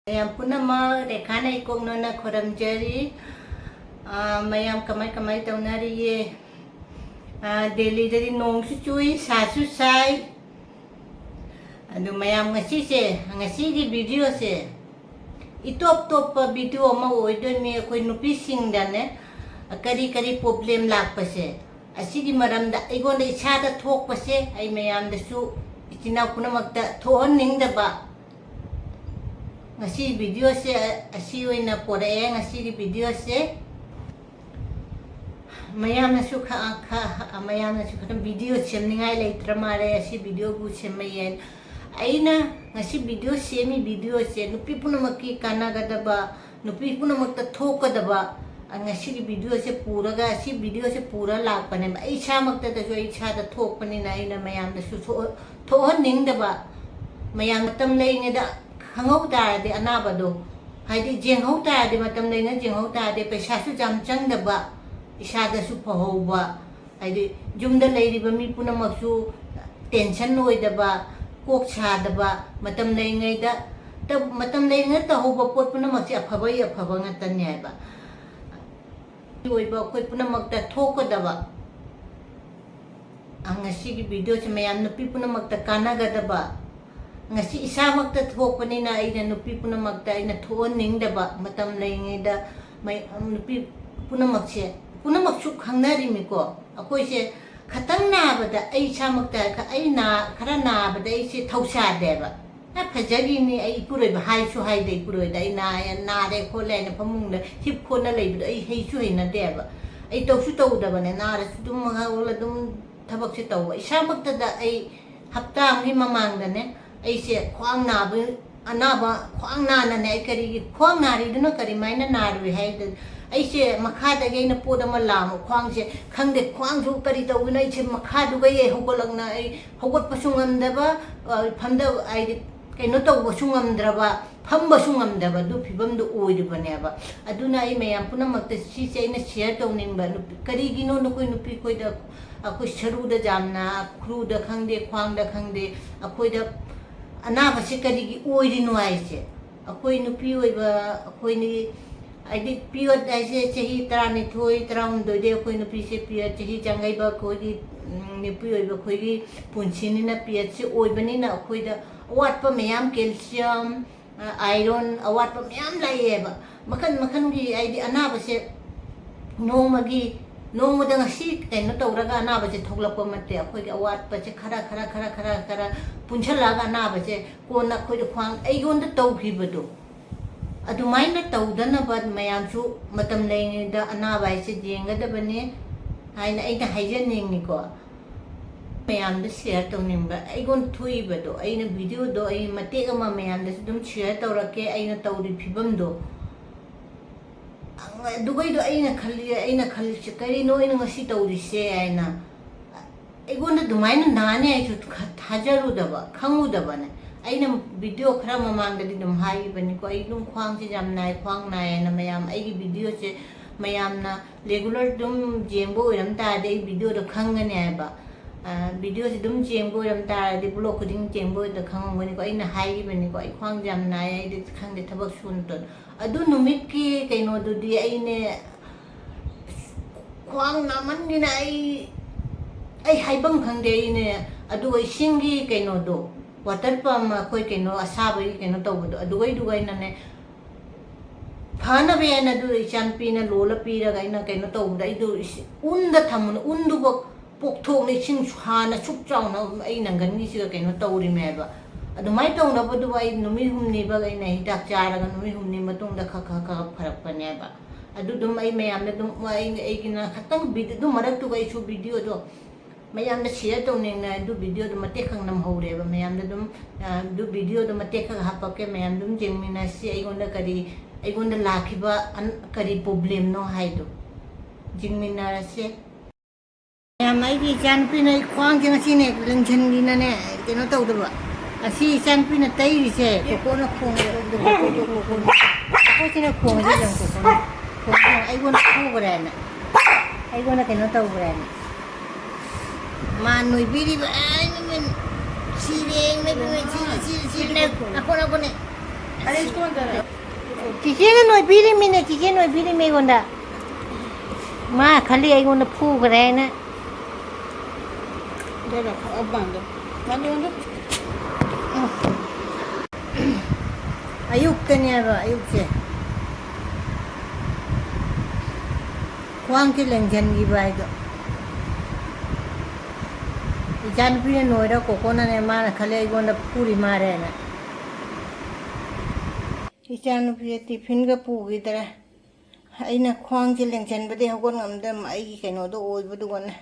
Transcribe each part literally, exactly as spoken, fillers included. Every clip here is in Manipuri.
ꯃꯌꯥꯝ ꯄꯨꯝꯅꯃꯛ ꯔꯦꯈꯥꯅ ꯏꯀꯣꯛꯅꯅ ꯈꯨꯔꯨꯝꯖꯔꯤ꯫ ꯑꯥ, ꯃꯌꯥꯝ ꯀꯃꯥꯏ ꯀꯃꯥꯏ ꯇꯧꯅꯔꯤꯌꯦ? ꯑꯥ, ꯗꯦꯜꯂꯤꯗꯗꯤ ꯅꯣꯡꯁꯨ ꯆꯨꯏ, ꯁꯥꯁꯨ ꯁꯥꯏ꯫ ꯑꯗꯨ ꯃꯌꯥꯝ ꯉꯁꯤꯁꯦ, ꯉꯁꯤꯒꯤ ꯚꯤꯗꯤꯑꯣꯁꯦ ꯏꯇꯣꯞ ꯇꯣꯞꯄ ꯚꯤꯗꯤꯑꯣ ꯑꯃ ꯑꯣꯏꯗꯣꯏꯅꯤ꯫ ꯑꯩꯈꯣꯏ ꯅꯨꯄꯤꯁꯤꯡꯗꯅꯦ ꯀꯔꯤ ꯀꯔꯤ ꯄ꯭ꯔꯣꯕ꯭ꯂꯦꯝ ꯂꯥꯛꯄꯁꯦ, ꯑꯁꯤꯒꯤ ꯃꯔꯝꯗ ꯑꯩꯉꯣꯟꯗ ꯏꯁꯥꯗ ꯊꯣꯛꯄꯁꯦ ꯑꯩ ꯃꯌꯥꯝꯗꯁꯨ, ꯏꯆꯤꯟ ꯏꯅꯥꯎ ꯄꯨꯝꯅꯃꯛꯇ ꯊꯣꯛꯍꯟꯅꯤꯡꯗꯕ ꯉꯁꯤ ꯚꯤꯗꯤꯑꯣꯁꯦ ꯑꯁꯤ ꯑꯣꯏꯅ ꯄꯣꯔꯛꯑꯦ꯫ ꯉꯁꯤꯒꯤ ꯚꯤꯗꯤꯑꯣꯁꯦ ꯃꯌꯥꯝꯅꯁꯨ ꯈ-, ꯈ-, ꯃꯌꯥꯝꯅꯁꯨ ꯈꯔ ꯚꯤꯗꯤꯑꯣ ꯁꯦꯝꯅꯤꯡꯉꯥꯏ ꯂꯩꯇ꯭ꯔ ꯃꯥꯜꯂꯦ, ꯑꯁꯤ ꯚꯤꯗꯤꯑꯣꯕꯨ ꯁꯦꯝꯃꯛꯑꯦ꯫ ꯑꯩꯅ ꯉꯁꯤ ꯚꯤꯗꯤꯑꯣ ꯁꯦꯝꯃꯤ ꯚꯤꯗꯤꯑꯣꯁꯦ ꯅꯨꯄꯤ ꯄꯨꯝꯅꯃꯛꯀꯤ ꯀꯥꯟꯅꯒꯗꯕ, ꯅꯨꯄꯤ ꯄꯨꯝꯅꯃꯛꯇ ꯊꯣꯛꯀꯗꯕ, ꯑ, ꯉꯁꯤꯒꯤ ꯚꯤꯗꯤꯑꯣꯁꯦ ꯄꯨꯔꯒ, ꯑꯁꯤ ꯚꯤꯗꯤꯑꯣꯁꯦ ꯄꯨꯔ ꯂꯥꯛꯄꯅꯦꯕ꯫ ꯑꯩ ꯏꯁꯥꯃꯛꯇꯗꯁꯨ ꯑꯩ ꯏꯁꯥꯗ ꯊꯣꯛꯄꯅꯤꯅ ꯑꯩꯅ ꯃꯌꯥꯝꯗꯁꯨ ꯊꯣꯛ-, ꯊꯣꯛꯍꯟꯅꯤꯡꯗꯕ꯫ ꯃꯌꯥꯝ ꯃꯇꯝ ꯂꯩꯔꯤꯉꯩꯗ ꯈꯪꯍꯧ ꯇꯥꯔꯗꯤ ꯑꯅꯥꯕꯗꯣ, ꯍꯥꯏꯗꯤ ꯌꯦꯡꯍꯧ ꯇꯥꯔꯗꯤ, ꯃꯇꯝ ꯂꯩꯅ ꯌꯦꯡꯍꯧ ꯇꯥꯔꯗꯤ ꯄꯩꯁꯥꯁꯨ ꯌꯥꯝ ꯆꯪꯗꯕ, ꯏꯁꯥꯗꯁꯨ ꯐꯍꯧꯕ, ꯍꯥꯏꯗꯤ ꯌꯨꯝꯗ ꯂꯩꯔꯤꯕ ꯃꯤ ꯄꯨꯝꯅꯃꯛꯁꯨ ꯇꯦꯟꯁꯟ ꯑꯣꯏꯗꯕ, ꯀꯣꯛ ꯁꯥꯗꯕ, ꯃꯇꯝ ꯂꯩꯔꯤꯉꯩꯗ ꯇ-, ꯃꯇꯝ ꯂꯩꯔꯤꯉꯩꯗ ꯇꯧꯍꯧꯕ ꯄꯣꯠ ꯄꯨꯝꯅꯃꯛꯁꯦ ꯑꯐꯕꯒꯤ ꯑꯐꯕ ꯉꯥꯛꯇꯅꯦ ꯍꯥꯏꯕ꯫ ꯑꯣꯏꯕ ꯑꯩꯈꯣꯏ ꯄꯨꯝꯅꯃꯛꯇ ꯊꯣꯛꯀꯗꯕ꯫ ꯑ, ꯉꯁꯤꯒꯤ ꯚꯤꯗꯤꯑꯣꯁꯦ ꯃꯌꯥꯝ ꯅꯨꯄꯤ ꯄꯨꯝꯅꯃꯛꯇ ꯀꯥꯟꯅꯒꯗꯕ꯫ ꯉꯁꯤ ꯏꯁꯥꯃꯛꯇ ꯊꯣꯛꯄꯅꯤꯅ ꯑꯩꯅ ꯅꯨꯄꯤ ꯄꯨꯝꯅꯃꯛꯇ ꯑꯩꯅ ꯊꯣꯛꯍꯟꯅꯤꯡꯗꯕ ꯃꯇꯝ ꯂꯩꯔꯤꯉꯩꯗ ꯃꯩ-, ꯅꯨꯄꯤ ꯄꯨꯝꯅꯃꯛꯁꯦ, ꯄꯨꯝꯅꯃꯛꯁꯨ ꯈꯪꯅꯔꯤꯃꯤꯀꯣ꯫ ꯑꯩꯈꯣꯏꯁꯦ ꯈꯇꯪ ꯅꯥꯕꯗ ꯑꯩ ꯏꯁꯥꯃꯛꯇ ꯈ-, ꯑꯩ ꯅꯥ-, ꯈꯔ ꯅꯥꯕꯗ ꯑꯩꯁꯦ ꯊꯧꯁꯥꯗꯦꯕ꯫ ꯑ, ꯐꯖꯈꯤꯅꯤ, ꯑꯩ ꯏꯄꯨꯔꯣꯏꯕ ꯍꯥꯏꯁꯨ ꯍꯥꯏꯗꯦ, ꯏꯄꯨꯔꯣꯏꯗ ꯑꯩ ꯅꯥ-, ꯅꯥꯔꯦ ꯈꯣꯠꯂꯦ ꯍꯥꯏꯅ ꯐꯃꯨꯡꯗ ꯍꯤꯞ ꯈꯣꯠꯅ ꯂꯩꯕꯗꯣ ꯑꯩ ꯍꯩꯁꯨ ꯍꯩꯅꯗꯦꯕ꯫ ꯑꯩ ꯇꯧꯁꯨ ꯇꯧꯗꯕꯅꯦ, ꯅꯥꯔꯁꯨ ꯑꯗꯨꯝ ꯍꯧꯒꯠꯂ ꯑꯗꯨꯝ ꯊꯕꯛꯁꯦ ꯇꯧꯕ꯫ ꯏꯁꯥꯃꯛꯇꯗ ꯑꯩ ꯍꯞꯇꯥ ꯑꯃꯒꯤ ꯃꯃꯥꯡꯗꯅꯦ, ꯑꯩꯁꯦ ꯈ꯭ꯋꯥꯡ ꯅꯥꯕ, ꯑꯅꯥꯕ, ꯈ꯭ꯋꯥꯡ ꯅꯥꯅꯅꯦ꯫ ꯑꯩ ꯀꯔꯤꯒꯤ ꯈ꯭ꯋꯥꯡ ꯅꯥꯔꯤꯗꯨꯅ, ꯀꯔꯤꯃꯥꯏꯅ ꯅꯥꯔꯨꯏ ꯍꯥꯏꯗ, ꯑꯩꯁꯦ ꯃꯈꯥꯗꯒꯤ ꯑꯩꯅ ꯄꯣꯠ ꯑꯃ ꯂꯥꯝꯕ, ꯈ꯭ꯋꯥꯡꯁꯦ ꯈꯪꯗꯦ, ꯈ꯭ꯋꯥꯡꯁꯨ ꯀꯔꯤ ꯇꯧꯕꯅꯣ, ꯑꯩꯁꯦ ꯃꯈꯥꯗꯨꯒ ꯑꯩ ꯍꯧꯒꯠꯂꯛꯅ ꯑꯩ ꯍꯧꯒꯠꯄꯁꯨ ꯉꯝꯗꯕ, ꯑ, ꯐꯝꯗ-, ꯍꯥꯏꯗꯤ ꯀꯩꯅꯣ ꯇꯧꯕꯁꯨ ꯉꯝꯗ꯭ꯔꯕ, ꯐꯝꯕꯁꯨ ꯉꯝꯗꯕ ꯑꯗꯨ ꯐꯤꯕꯝꯗꯨ ꯑꯣꯏꯔꯤꯕꯅꯦꯕ꯫ ꯑꯗꯨꯅ ꯑꯩ ꯃꯌꯥꯝ ꯄꯨꯝꯅꯃꯛꯇ ꯁꯤꯁꯦ ꯑꯩꯅ ꯁꯤꯌꯔ ꯇꯧꯅꯤꯡꯕ꯫ ꯅꯨꯄꯤ, ꯀꯔꯤꯒꯤꯅꯣ ꯅꯈꯣꯏ ꯅꯨꯄꯤ ꯈꯣꯏꯗ, ꯑꯩꯈꯣꯏ ꯁꯔꯨꯗ ꯌꯥꯝꯅ, ꯈꯨꯔꯨꯗ ꯈꯪꯗꯦ, ꯈ꯭ꯋꯥꯡꯗ ꯈꯪꯗꯦ, ꯑꯩꯈꯣꯏꯗ ꯑꯅꯥꯕꯁꯦ ꯀꯔꯤꯒꯤ ꯑꯣꯏꯔꯤꯅꯣ ꯍꯥꯏꯁꯦ? ꯑꯩꯈꯣꯏ ꯅꯨꯄꯤ ꯑꯣꯏꯕ ꯑꯩꯈꯣꯏꯅꯤ, ꯍꯥꯏꯗꯤ ꯄꯤꯔꯤꯌꯗ ꯍꯥꯏꯁꯦ ꯆꯍꯤ ꯇꯔꯥꯅꯤꯊꯣꯏ, ꯇꯔꯥꯍꯨꯝꯗꯣꯏꯗꯩ ꯑꯩꯈꯣꯏ ꯅꯨꯄꯤꯁꯦ ꯄꯤꯔꯤꯌꯗ, ꯆꯍꯤ ꯆꯪꯉꯛꯏꯕ ꯑꯩꯈꯣꯏꯒꯤ, ꯎꯝ, ꯅꯨꯄꯤ ꯑꯣꯏꯕ ꯑꯩꯈꯣꯏꯒꯤ ꯄꯨꯟꯁꯤꯅꯤꯅ, ꯄꯤꯔꯤꯌꯗꯁꯦ ꯑꯣꯏꯕꯅꯤꯅ ꯑꯩꯈꯣꯏꯗ ꯑꯋꯥꯠꯄ ꯃꯌꯥꯝ, ꯀꯦꯜꯁꯤꯌꯝ, ꯑꯥꯏꯔꯣꯟ ꯑꯋꯥꯠꯄ ꯃꯌꯥꯝ ꯂꯥꯛꯑꯦꯕ꯫ ꯃꯈꯟ ꯃꯈꯟꯒꯤ, ꯍꯥꯏꯗꯤ ꯑꯅꯥꯕꯁꯦ ꯅꯣꯡꯃꯒꯤ, ꯅꯣꯡꯃꯗ ꯉꯁꯤ ꯀꯩꯅꯣ ꯇꯧꯔꯒ ꯑꯅꯥꯕꯁꯦ ꯊꯣꯛꯂꯛꯄ ꯅꯠꯇꯦ꯫ ꯑꯩꯈꯣꯏꯒꯤ ꯑꯋꯥꯠꯄꯁꯦ ꯈꯔ, ꯈꯔ, ꯈꯔ, ꯈꯔ, ꯈꯔ ꯄꯨꯟꯁꯤꯜꯂꯛꯑꯒ ꯑꯅꯥꯕꯁꯦ ꯀꯣꯟꯅ ꯑꯩꯈꯣꯏꯗ ꯈ꯭ꯋꯥꯡ, ꯑꯩꯉꯣꯟꯗ ꯇꯧꯈꯤꯕꯗꯣ ꯑꯗꯨꯃꯥꯏꯅ ꯇꯧꯗꯅꯕ ꯃꯌꯥꯝꯁꯨ ꯃꯇꯝ ꯂꯩꯔꯤꯉꯩꯗ ꯑꯅꯥꯕ ꯍꯥꯏꯁꯦ ꯌꯦꯡꯒꯗꯕꯅꯦ ꯍꯥꯏꯅ ꯑꯩꯅ ꯍꯥꯏꯖꯅꯤꯡꯉꯤꯀꯣ꯫ ꯃꯌꯥꯝꯗ ꯁꯤꯌꯔ ꯇꯧꯅꯤꯡꯕ, ꯑꯩꯉꯣꯟꯗ ꯊꯣꯛꯏꯕꯗꯣ, ꯑꯩꯅ ꯚꯤꯗꯤꯑꯣꯗꯣ ꯑꯩ ꯃꯇꯦꯛ ꯑꯃ ꯃꯌꯥꯝꯗꯁꯨ ꯑꯗꯨꯝ ꯁꯤꯌꯔ ꯇꯧꯔꯛꯀꯦ, ꯑꯩꯅ ꯇꯧꯔꯤ ꯐꯤꯕꯝꯗꯣ꯫ ꯑꯗꯨꯒꯩꯗꯣ ꯑꯩꯅ ꯈꯜꯂꯤ, ꯑꯩꯅ ꯈꯜꯂꯤꯁꯦ ꯀꯔꯤꯅꯣ ꯑꯩꯅ ꯉꯁꯤ ꯇꯧꯔꯤꯁꯦ ꯍꯥꯏꯅ꯫ ꯑꯩꯉꯣꯟꯗ ꯑꯗꯨꯃꯥꯏꯅ ꯅꯥꯅꯤ ꯍꯥꯏꯁꯨ ꯈ-, ꯊꯥꯖꯔꯨꯗꯕ, ꯈꯪꯉꯨꯗꯕꯅꯦ꯫ ꯑꯩꯅ ꯚꯤꯗꯤꯑꯣ ꯈꯔ ꯃꯃꯥꯡꯗꯗꯤ ꯑꯗꯨꯝ ꯍꯥꯏꯈꯤꯕꯅꯤꯀꯣ, ꯑꯩ ꯑꯗꯨꯝ ꯈ꯭ꯋꯥꯡꯁꯦ ꯌꯥꯝ ꯅꯥꯏ, ꯈ꯭ꯋꯥꯡ ꯅꯥꯏ ꯍꯥꯏꯅ꯫ ꯃꯌꯥꯝ ꯑꯩꯒꯤ ꯚꯤꯗꯤꯑꯣꯁꯦ ꯃꯌꯥꯝꯅ ꯔꯦꯒꯨꯂꯔ ꯑꯗꯨꯝ ꯌꯦꯡꯕ ꯑꯣꯏꯔꯝ ꯇꯥꯔꯗꯤ ꯑꯩ ꯚꯤꯗꯤꯑꯣꯗꯣ ꯈꯪꯒꯅꯤ ꯍꯥꯏꯕ꯫ ꯑ, ꯚꯤꯗꯤꯑꯣꯁꯦ ꯑꯗꯨꯝ ꯌꯦꯡꯕ ꯑꯣꯏꯔꯝ ꯇꯥꯔꯗꯤ, ꯕ꯭ꯂꯣꯛ ꯈꯨꯗꯤꯡ ꯌꯦꯡꯕ ꯑꯣꯏꯔꯗꯤ ꯈꯪꯉꯝꯒꯅꯤꯀꯣ꯫ ꯑꯩꯅ ꯍꯥꯏꯈꯤꯕꯅꯤꯀꯣ, ꯑꯩ ꯈ꯭ꯋꯥꯡꯁꯦ ꯌꯥꯝ ꯅꯥꯏ, ꯑꯩꯗꯤ ꯈꯪꯗꯦ, ꯊꯕꯛ ꯁꯨꯅ ꯇꯧ-, ꯑꯗꯨ ꯅꯨꯃꯤꯠꯀꯤ ꯀꯩꯅꯣꯗꯨꯗꯤ ꯑꯩꯅꯦ, ꯈ꯭ꯋꯥꯡ ꯅꯥꯃꯟꯒꯤꯅ ꯑꯩ, ꯑꯩ ꯍꯥꯏꯐꯝ ꯈꯪꯗꯦ꯫ ꯑꯩꯅꯦ, ꯑꯗꯨꯒ ꯏꯁꯤꯡꯒꯤ ꯀꯩꯅꯣꯗꯣ, ꯋꯥꯇꯔ ꯄꯝ, ꯑꯩꯈꯣꯏ ꯀꯩꯅꯣ ꯑꯁꯥꯕꯒꯤ ꯀꯩꯅꯣ ꯇꯧꯕꯗꯣ, ꯑꯗꯨꯒꯩꯗꯨꯒ ꯑꯩꯅꯅꯦ, ꯐꯅꯕ ꯍꯥꯏꯅ ꯑꯗꯨ ꯏꯆꯥꯅꯨꯄꯤꯅ ꯂꯣꯜꯂ ꯄꯤꯔꯒ ꯑꯩꯅ ꯀꯩꯅꯣ ꯇꯧꯕꯗ, ꯑꯩꯗꯣ ꯏꯁꯤ-, ꯎꯟꯗ ꯊꯝꯕꯅꯦ, ꯎꯟꯗꯨꯕꯨ ꯄꯣꯛꯊꯣꯛꯅ ꯏꯁꯤꯡ ꯍꯥꯟꯅ ꯁꯨꯛ ꯆꯥꯎꯅ ꯑꯩ ꯅꯪꯒꯟꯒꯤꯁꯤꯒ ꯀꯩꯅꯣ ꯇꯧꯔꯤꯃꯦꯕ꯫ ꯑꯗꯨꯃꯥꯏꯅ ꯇꯧꯅꯕꯗꯨꯕꯨ ꯑꯩ ꯅꯨꯃꯤꯠ ꯍꯨꯝꯅꯤꯕꯒ ꯑꯩꯅ ꯍꯤꯗꯥꯛ ꯆꯥꯔꯒ ꯅꯨꯃꯤꯠ ꯍꯨꯝꯅꯤ ꯃꯇꯨꯡꯗ ꯈꯔ, ꯈꯔ, ꯈꯔ ꯐꯔꯛꯄꯅꯦꯕ꯫ ꯑꯗꯨ ꯑꯗꯨꯝ ꯑꯩ ꯃꯌꯥꯝꯗ ꯑꯗꯨꯝ, ꯑꯩ, ꯑꯩꯒꯤꯅ ꯈꯇꯪ ꯚꯤꯗꯤꯑꯣ, ꯑꯗꯨ ꯃꯔꯛꯇꯨꯒ ꯑꯩꯁꯨ ꯚꯤꯗꯤꯑꯣꯗꯣ ꯃꯌꯥꯝꯗ ꯁꯤꯌꯔ ꯇꯧꯅꯤꯡꯅ ꯑꯗꯨ ꯚꯤꯗꯤꯑꯣꯗꯣ ꯃꯇꯦꯛ ꯈꯛ ꯅꯝꯍꯧꯔꯦꯕ꯫ ꯃꯌꯥꯝꯗ ꯑꯗꯨꯝ, ꯑ, ꯑꯗꯨ ꯚꯤꯗꯤꯑꯣꯗꯣ ꯃꯇꯦꯛ ꯈꯛ ꯍꯥꯞꯄꯛꯀꯦ, ꯃꯌꯥꯝ ꯑꯗꯨꯝ ꯌꯦꯡꯃꯤꯟꯅꯁꯤ꯫ ꯑꯩꯉꯣꯟꯗ ꯀꯔꯤ, ꯑꯩꯉꯣꯟꯗ ꯂꯥꯛꯈꯤꯕ ꯑꯟ-, ꯀꯔꯤ ꯄ꯭ꯔꯣꯕ꯭ꯂꯦꯝꯅꯣ ꯍꯥꯏꯗꯣ ꯌꯦꯡꯃꯤꯟꯅꯔꯁꯦ꯫ ꯃꯌꯥꯝ, ꯑꯩꯒꯤ ꯏꯆꯥꯅꯨꯄꯤꯅ ꯑꯩ ꯈ꯭ꯋꯥꯡꯁꯦ ꯉꯁꯤꯅꯦ ꯂꯦꯡꯁꯟꯒꯤꯅꯅꯦ ꯀꯩꯅꯣ ꯇꯧꯗꯕ꯫ ꯑꯁꯤ ꯏꯆꯥꯅꯨꯄꯤꯅ ꯇꯩꯔꯤꯁꯦ, ꯀꯣꯀꯣꯅ ꯈꯣꯡꯉꯦ, ꯀꯣꯀꯣꯅ, ꯀꯣꯀꯣꯁꯤꯅ ꯈꯣꯡꯉꯦ, ꯌꯦꯡꯉꯨ, ꯀꯣꯀꯣꯅ ꯈꯣꯡꯉꯦ, ꯑꯩꯉꯣꯟꯗ ꯐꯨꯈ꯭ꯔꯦꯅ, ꯑꯩꯉꯣꯟꯗ ꯀꯩꯅꯣ ꯇꯧꯈ꯭ꯔꯦꯅ꯫ ꯃꯥ ꯅꯣꯏꯕꯤꯔꯤꯕ, ꯑꯩ ꯃꯃꯤꯟ ꯁꯤꯔꯦ, ꯏꯃꯥ ꯏꯕꯦꯝꯃ, ꯁꯤꯔꯦ, ꯁꯤꯔꯦ, ꯁꯤꯔꯦ, ꯅꯈꯣ, ꯅꯈꯣꯅꯦ꯫ ꯆꯤꯆꯦꯅ ꯅꯣꯏꯕꯤꯔꯤꯃꯤꯅꯦ, ꯆꯤꯆꯦ ꯅꯣꯏꯕꯤꯔꯤꯃꯤ ꯑꯩꯉꯣꯟꯗ꯫ ꯃꯥ ꯈꯜꯂꯤ ꯑꯩꯉꯣꯟꯗ ꯐꯨꯈ꯭ꯔꯦ ꯍꯥꯏꯅ꯫ ꯑꯌꯨꯛꯇꯅꯦꯕ, ꯑꯌꯨꯛꯁꯦ꯫ ꯈ꯭ꯋꯥꯡꯁꯦ ꯂꯦꯡꯁꯤꯟꯈꯤꯕ ꯍꯥꯏꯗꯣ꯫ ꯏꯆꯥꯅꯨꯄꯤꯅ ꯅꯣꯏꯔ ꯀꯣꯀꯣꯅꯅꯦ, ꯃꯥꯅ ꯈꯜꯂꯦ ꯑꯩꯉꯣꯟꯗ ꯐꯨꯔꯤ ꯃꯥꯜꯂꯦꯅ꯫ ꯏꯆꯥꯅꯨꯄꯤꯁꯦ ꯇꯤꯐꯤꯟꯒ ꯄꯨꯈꯤꯗ꯭ꯔꯦ꯫ ꯑꯩꯅ ꯈ꯭ꯋꯥꯡꯁꯦ ꯂꯦꯡꯁꯟꯕꯗꯒꯤ ꯍꯧꯒꯠ ꯉꯝꯗꯦ, ꯑꯩꯒꯤ ꯀꯩꯅꯣꯗꯣ ꯑꯣꯏꯕꯗꯨꯒꯅꯦ꯫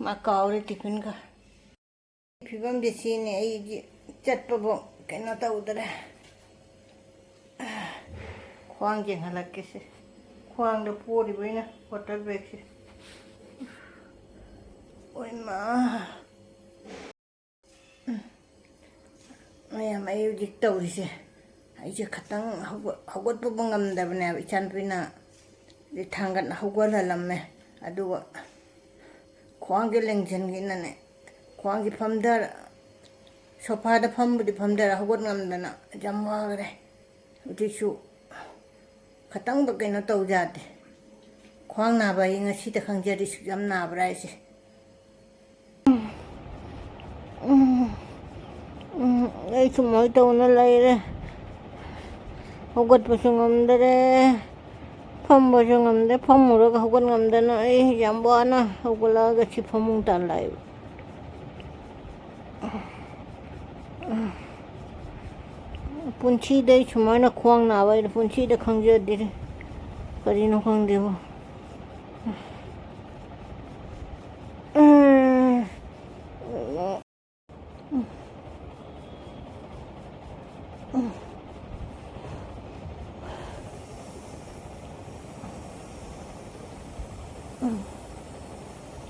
ꯃꯥ ꯀꯥꯎꯔꯦ ꯇꯤꯐꯤꯟꯒ꯫ ꯐꯤꯕꯝꯁꯦ ꯁꯤꯅꯤ, ꯑꯩꯒꯤ ꯆꯠꯄꯕꯨ ꯀꯩꯅꯣ ꯇꯧꯗ꯭ꯔꯦ꯫ ꯈ꯭ꯋꯥꯡ ꯌꯦꯡꯍꯜꯂꯛꯀꯦꯁꯦ, ꯈ꯭ꯋꯥꯡꯗ ꯄꯣꯔꯤꯕ ꯑꯩꯅ ꯀ꯭ꯋꯥꯇꯔ ꯕꯦꯒꯁꯦ꯫ ꯑꯣꯏꯃꯥ! ꯃꯌꯥꯝ, ꯑꯩ ꯍꯧꯖꯤꯛ ꯇꯧꯔꯤꯁꯦ, ꯑꯩꯁꯦ ꯈꯇꯪ ꯍꯧꯒꯠ-, ꯍꯧꯒꯠꯄꯕꯨ ꯉꯝꯗꯕꯅꯦꯕ꯫ ꯏꯆꯥꯅꯨꯄꯤꯅ ꯊꯥꯡꯒꯠ ꯍꯧꯒꯠꯍꯜꯂꯝꯃꯦ, ꯑꯗꯨꯒ ꯈ꯭ꯋꯥꯡꯁꯦ ꯂꯦꯡꯁꯤꯟꯈꯤꯅꯅꯦ, ꯈ꯭ꯋꯥꯡꯁꯦ ꯐꯝꯊꯔ-, ꯁꯣꯐꯥꯗ ꯐꯝꯕꯨꯗꯤ ꯐꯝꯊꯔ ꯍꯧꯒꯠ ꯉꯝꯗꯅ ꯌꯥꯝ ꯋꯥꯈꯔꯦ꯫ ꯍꯧꯖꯤꯛꯁꯨ ꯈꯇꯪꯕ ꯀꯩꯅꯣ ꯇꯧ ꯌꯥꯗꯦ꯫ ꯈ꯭ꯋꯥꯡ ꯅꯥꯕ ꯑꯩ ꯉꯁꯤꯗ ꯈꯪꯖꯔꯤ, ꯁꯨꯛ ꯌꯥꯝ ꯅꯥꯕ꯭ꯔꯥ ꯍꯥꯏꯁꯦ꯫ ꯎꯝ, ꯎꯝ, ꯑꯩ ꯁꯨꯃꯥꯏꯅ ꯇꯧꯅ ꯂꯩꯔꯦ꯫ ꯍꯧꯒꯠꯄꯁꯨ ꯉꯝꯗꯔꯦ, ꯐꯝꯕꯁꯨ ꯉꯝꯗꯦ꯫ ꯐꯝꯃꯨꯔꯒ ꯍꯧꯒꯠ ꯉꯝꯗꯅ ꯑꯩ ꯌꯥꯝ ꯋꯥꯅ ꯍꯧꯒꯠꯂꯛꯑꯒ ꯁꯤ ꯐꯃꯨꯡ ꯇꯥꯜꯂꯛꯑꯦꯕ꯫ ꯄꯨꯟꯁꯤꯗ ꯑꯩ ꯁꯨꯃꯥꯏꯅ ꯈ꯭ꯋꯥꯡ ꯅꯥꯕ ꯑꯩꯅ ꯄꯨꯟꯁꯤꯗ ꯈꯪꯖꯗꯦ꯫ ꯀꯔꯤꯅꯣ ꯈꯪꯗꯦꯕꯣ꯫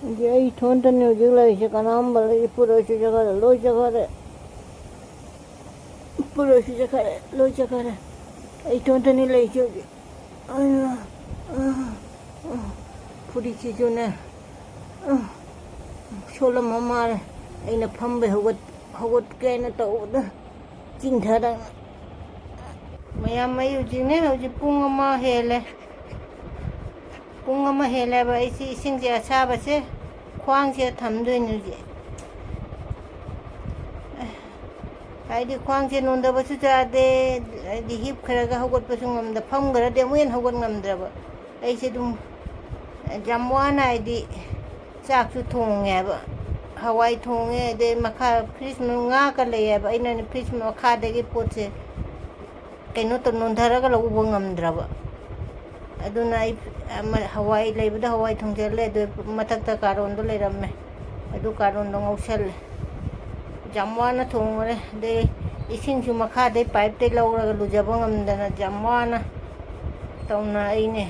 ꯑꯗꯨꯗꯤ ꯑꯩ ꯏꯊꯣꯟꯇꯅꯤ ꯍꯧꯖꯤꯛ ꯂꯩꯔꯤꯁꯦ, ꯀꯅꯥꯝꯕ ꯂꯩ-, ꯏꯄꯨꯔꯣꯏꯁꯨ ꯆꯠꯈ꯭ꯔꯦ, ꯂꯣꯏ ꯆꯠꯈ꯭ꯔꯦ꯫ ꯏꯄꯨꯔꯣꯏꯁꯨ ꯆꯠꯈ꯭ꯔꯦ, ꯂꯣꯏ ꯆꯠꯈ꯭ꯔꯦ꯫ ꯑꯩ ꯏꯊꯣꯟꯇꯅꯤ ꯂꯩꯔꯤꯁꯦ ꯍꯧꯖꯤꯛ꯫ ꯑꯩꯅ, ꯑ, ꯑ, ꯐꯨꯔꯤꯠꯁꯤꯁꯨꯅꯦ, ꯑ, ꯁꯣꯜꯂꯝꯃ ꯃꯥꯜꯂꯦ꯫ ꯑꯩꯅ ꯐꯝꯕꯩ ꯍꯧꯒꯠ-, ꯍꯧꯒꯠꯀꯦꯅ ꯇꯧꯕꯗ ꯆꯤꯡꯊꯔ-, ꯃꯌꯥꯝ, ꯑꯩ ꯍꯧꯖꯤꯛꯅꯦ, ꯍꯧꯖꯤꯛ ꯄꯨꯡ ꯑꯃ ꯍꯦꯜꯂꯦ꯫ ꯄꯨꯡ ꯑꯃ ꯍꯦꯜꯂꯦꯕ ꯑꯩꯁꯤ ꯏꯁꯤꯡꯁꯦ ꯑꯁꯥꯕꯁꯦ ꯈ꯭ꯋꯥꯡꯁꯦ ꯊꯝꯗꯣꯏꯅꯦ ꯍꯧꯖꯤꯛ꯫ ꯍꯥꯏꯗꯤ ꯈ꯭ꯋꯥꯡꯁꯦ ꯅꯣꯟꯗꯕꯁꯨ ꯌꯥꯗꯦ, ꯍꯥꯏꯗꯤ ꯍꯤꯞꯈ꯭ꯔꯒ ꯍꯧꯒꯠꯄꯁꯨ ꯉꯝꯗ, ꯐꯝꯈ꯭ꯔꯗꯤ ꯑꯃꯨꯛ ꯍꯦꯟꯅ ꯍꯧꯒꯠ ꯉꯝꯗ꯭ꯔꯕ꯫ ꯑꯩꯁꯦ ꯑꯗꯨꯝ ꯌꯥꯝ ꯋꯥꯅ, ꯍꯥꯏꯗꯤ ꯆꯥꯛꯁꯨ ꯊꯣꯡꯉꯦꯕ, ꯍꯋꯥꯏ ꯊꯣꯡꯉꯦ, ꯑꯗꯩ ꯃꯈꯥ ꯐ꯭ꯔꯤꯖ ꯃꯅꯨꯡ ꯉꯥꯒ ꯂꯩꯌꯦꯕ, ꯑꯩꯅ ꯐ꯭ꯔꯤꯖ ꯃꯈꯥꯗꯒꯤ ꯄꯣꯠꯁꯦ ꯀꯩꯅꯣ ꯇꯧ, ꯅꯣꯟꯊꯔꯒ ꯂꯧꯕ ꯉꯝꯗ꯭ꯔꯕ꯫ ꯑꯗꯨꯅ ꯑꯩ ꯑꯃ, ꯍꯋꯥꯏ ꯂꯩꯕꯗ ꯍꯋꯥꯏ ꯊꯣꯡꯖꯜꯂꯦ, ꯑꯗꯨ ꯃꯊꯛꯇ ꯀꯥꯔꯣꯟꯗꯣ ꯂꯩꯔꯝꯃꯦ, ꯑꯗꯨ ꯀꯥꯔꯣꯟꯗꯣ ꯉꯧꯁꯜꯂꯦ꯫ ꯌꯥꯝ ꯋꯥꯅ ꯊꯣꯡꯉꯨꯔꯦ꯫ ꯑꯗꯩ ꯏꯁꯤꯡꯁꯨ ꯃꯈꯥꯗꯩ ꯄꯥꯏꯞꯇꯩ ꯂꯧꯔꯒ ꯂꯨꯖꯕ ꯉꯝꯗꯅ ꯌꯥꯝ ꯋꯥꯅ ꯇꯧꯅ ꯑꯩꯅꯦ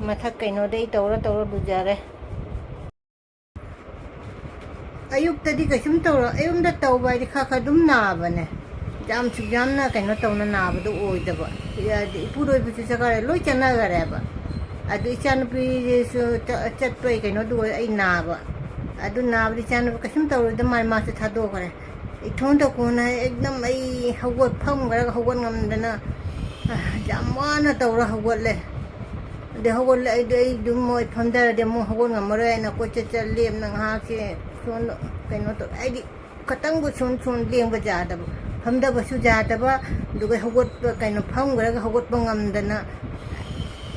ꯃꯊꯛ ꯀꯩꯅꯣꯗꯩ ꯇꯧꯔ ꯇꯧꯔ ꯂꯨꯖꯔꯦ꯫ ꯑꯌꯨꯛꯇꯗꯤ ꯀꯩꯁꯨꯝ ꯇꯧꯔꯣ, ꯑꯌꯨꯛꯇ ꯇꯧꯕ ꯍꯥꯏꯗꯤ ꯈꯔ ꯈꯔ ꯑꯗꯨꯝ ꯅꯥꯕꯅꯦ꯫ ꯌꯥꯝ ꯁꯨꯛ ꯌꯥꯝꯅ ꯀꯩꯅꯣ ꯇꯧꯅ ꯅꯥꯕꯗꯣ ꯑꯣꯏꯗꯕ꯫ ꯍꯥꯏꯗꯤ ꯏꯄꯨꯔꯣꯏꯕꯁꯨ ꯆꯠꯈ꯭ꯔꯦ, ꯂꯣꯏ ꯆꯠꯅꯈ꯭ꯔꯦꯕ꯫ ꯑꯗꯨ ꯏꯆꯥꯅꯨꯄꯤꯁꯨ ꯆ-, ꯆꯠꯄꯩ ꯀꯩꯅꯣꯗꯨ ꯑꯣꯏ, ꯑꯩ ꯅꯥꯕ꯫ ꯑꯗꯨ ꯅꯥꯕꯗꯤ ꯏꯆꯥꯅꯨꯄꯤ ꯀꯩꯁꯨꯝ ꯇꯧꯔꯣꯏꯗ ꯃꯥꯏ, ꯃꯥꯁꯨ ꯊꯥꯗꯣꯛꯈ꯭ꯔꯦ꯫ ꯏꯊꯣꯟꯗ ꯀꯣꯟꯅ ꯑꯦꯛꯗꯝ ꯑꯩ ꯍꯧꯒꯠ-, ꯐꯝꯈ꯭ꯔꯒ ꯍꯧꯒꯠ ꯉꯝꯗꯅ, ꯑ, ꯌꯥꯝ ꯋꯥꯅ ꯇꯧꯔ ꯍꯧꯒꯠꯂꯦ꯫ ꯑꯗꯩ ꯍꯧꯒꯠꯂꯦ, ꯑꯩꯗꯤ, ꯑꯩ ꯑꯗꯨꯝ ꯃꯣꯏ ꯐꯝꯊꯔꯗꯤ ꯑꯃꯨꯛ ꯍꯧꯒꯠ ꯉꯝꯃꯔꯣꯏ ꯍꯥꯏꯅ ꯀꯣꯏꯆꯠ ꯆꯠ ꯂꯦꯞꯅ ꯉꯥꯏꯍꯥꯛꯁꯦ ꯁꯣꯝꯗ ꯀꯩꯅꯣ ꯇꯧ-, ꯍꯥꯏꯗꯤ ꯈꯇꯪꯕꯨ ꯁꯨꯝ ꯁꯨꯝ ꯂꯦꯡꯕ ꯌꯥꯗꯕ, ꯐꯝꯊꯕꯁꯨ ꯌꯥꯗꯕ, ꯑꯗꯨꯒ ꯍꯧꯒꯠꯄ, ꯀꯩꯅꯣ, ꯐꯝꯈ꯭ꯔꯒ ꯍꯧꯒꯠꯄ ꯉꯝꯗꯅ,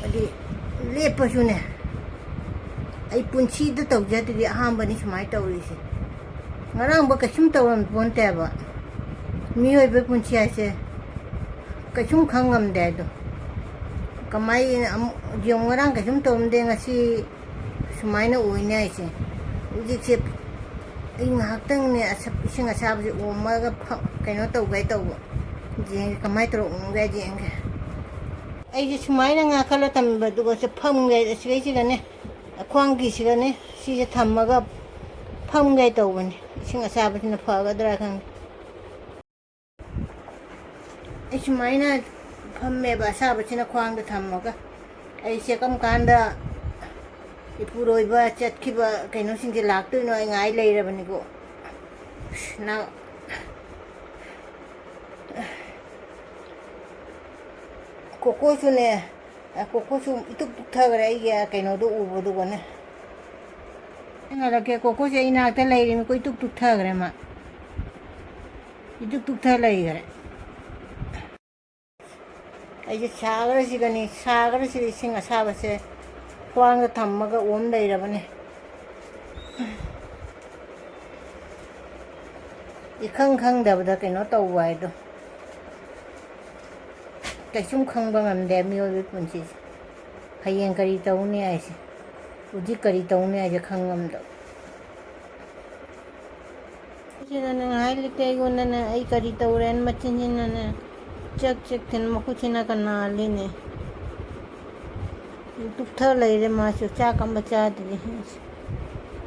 ꯍꯥꯏꯗꯤ ꯂꯦꯞꯄꯁꯨꯅꯦ, ꯑꯩ ꯄꯨꯟꯁꯤꯗ ꯇꯧꯖꯗ꯭ꯔꯤ, ꯑꯍꯥꯟꯕꯅꯤ ꯁꯨꯃꯥꯏꯅ ꯇꯧꯔꯤꯁꯦ꯫ ꯉꯔꯥꯡꯕ ꯀꯩꯁꯨꯝ ꯇꯧꯔꯝ ꯄꯣꯟꯇꯦꯕ꯫ ꯃꯤꯑꯣꯏꯕ ꯄꯨꯟꯁꯤ ꯍꯥꯏꯁꯦ ꯀꯩꯁꯨꯝ ꯈꯪ ꯉꯝꯗꯦ ꯍꯥꯏꯗꯣ꯫ ꯀꯃꯥꯏꯅ ꯑꯃꯨꯛ ꯌꯦꯡꯉꯨ, ꯉꯔꯥꯡ ꯀꯩꯁꯨꯝ ꯇꯧꯔꯝꯗꯦ, ꯉꯁꯤ ꯁꯨꯃꯥꯏꯅ ꯑꯣꯏꯅꯤ ꯍꯥꯏꯁꯦ꯫ ꯍꯧꯖꯤꯛꯁꯦ ꯑꯩ ꯉꯥꯏꯍꯥꯛꯇꯪꯅꯦ ꯑꯁ-, ꯏꯁꯤꯡ ꯑꯁꯥꯕꯁꯦ ꯑꯣꯝꯃꯒ ꯐ-, ꯀꯩꯅꯣ ꯇꯧꯒꯦ ꯇꯧꯕ꯫ ꯌꯦꯡꯒꯦ ꯀꯃꯥꯏꯅ ꯇꯧꯔ ꯑꯣꯝꯒꯦ ꯌꯦꯡꯒꯦ꯫ ꯑꯩꯁꯦ ꯁꯨꯃꯥꯏꯅ ꯉꯥꯈꯠꯂ ꯊꯝꯕ, ꯑꯗꯨꯒ ꯁꯤ ꯐꯝꯒꯦ, ꯑꯁꯤꯒꯩꯁꯤꯒꯅꯦ, ꯈ꯭ꯋꯥꯡꯒꯤꯁꯤꯒꯅꯦ, ꯁꯤꯁꯦ ꯊꯝꯃꯒ ꯐꯝꯒꯦ ꯇꯧꯕꯅꯦ꯫ ꯏꯁꯤꯡ ꯑꯁꯥꯕꯁꯤꯅ ꯐꯒꯗ꯭ꯔꯥ ꯈꯪꯗꯦ꯫ ꯑꯩ ꯁꯨꯃꯥꯏꯅ ꯐꯝꯃꯦꯕ, ꯑꯁꯥꯕꯁꯤꯅ ꯈ꯭ꯋꯥꯡꯗ ꯊꯝꯃꯒ꯫ ꯑꯩꯁꯦ ꯀꯔꯝ ꯀꯥꯟꯗ ꯏꯄꯨꯔꯣꯏꯕ ꯆꯠꯈꯤꯕ ꯀꯩꯅꯣꯁꯤꯡꯁꯦ ꯂꯥꯛꯇꯣꯏꯅꯣ ꯑꯩ ꯉꯥꯏ ꯂꯩꯔꯕꯅꯤꯀꯣ꯫ ꯑꯁ, ꯅꯪ, ꯀꯣꯀꯣꯁꯨꯅꯦ, ꯑ, ꯀꯣꯀꯣꯁꯨ ꯏꯇꯨꯛ ꯇꯨꯛꯊꯈ꯭ꯔꯦ ꯑꯩꯒꯤ, ꯑ, ꯀꯩꯅꯣꯗꯣ ꯎꯕꯗꯨꯒꯅꯦ꯫ ꯑꯩ ꯉꯥꯏꯔꯛꯀꯦ, ꯀꯣꯀꯣꯁꯦ ꯑꯩ ꯏꯅꯥꯛꯇ ꯂꯩꯔꯤꯃꯤꯀꯣ, ꯏꯇꯨꯛ ꯇꯨꯛꯊꯈ꯭ꯔꯦ ꯃꯥ꯫ ꯏꯇꯨꯛ ꯇꯨꯛꯊ ꯂꯩꯈ꯭ꯔꯦ꯫ ꯑꯩꯁꯦ ꯁꯥꯈ꯭ꯔꯁꯤꯒꯅꯤ, ꯁꯥꯈ꯭ꯔꯁꯤꯗ ꯏꯁꯤꯡ ꯑꯁꯥꯕꯁꯦ ꯈ꯭ꯋꯥꯡꯗ ꯊꯝꯃꯒ ꯑꯣꯝ ꯂꯩꯔꯕꯅꯦ꯫ ꯏꯈꯪ ꯈꯪꯗꯕꯗ ꯀꯩꯅꯣ ꯇꯧꯕ ꯍꯥꯏꯗꯣ꯫ ꯀꯩꯁꯨꯝ ꯈꯪꯕ ꯉꯝꯗꯦ ꯃꯤꯑꯣꯏꯕꯒꯤ ꯄꯨꯟꯁꯤꯁꯦ꯫ ꯍꯌꯦꯡ ꯀꯔꯤ ꯇꯧꯅꯤ ꯍꯥꯏꯁꯦ, ꯍꯧꯖꯤꯛ ꯀꯔꯤ ꯇꯧꯅꯤ ꯍꯥꯏꯁꯦ ꯈꯪ ꯉꯝꯗꯕ꯫ ꯁꯤꯅꯅꯦ ꯉꯥꯏꯍꯥꯛ ꯂꯩꯇꯦ ꯑꯩꯉꯣꯟꯗꯅꯦ, ꯑꯩ ꯀꯔꯤ ꯇꯧꯔꯦꯅ ꯃꯆꯤꯟꯁꯤꯅꯅꯦ ꯆꯦꯛ ꯆꯦꯛ ꯊꯤꯟ ꯃꯈꯨꯠꯁꯤꯅ ꯀꯅꯥꯜꯂꯤꯅꯦ꯫ ꯇꯨꯛꯊ ꯂꯩꯔꯦ ꯃꯥꯁꯨ, ꯆꯥꯛ ꯑꯃ ꯆꯥꯗ꯭ꯔꯤ꯫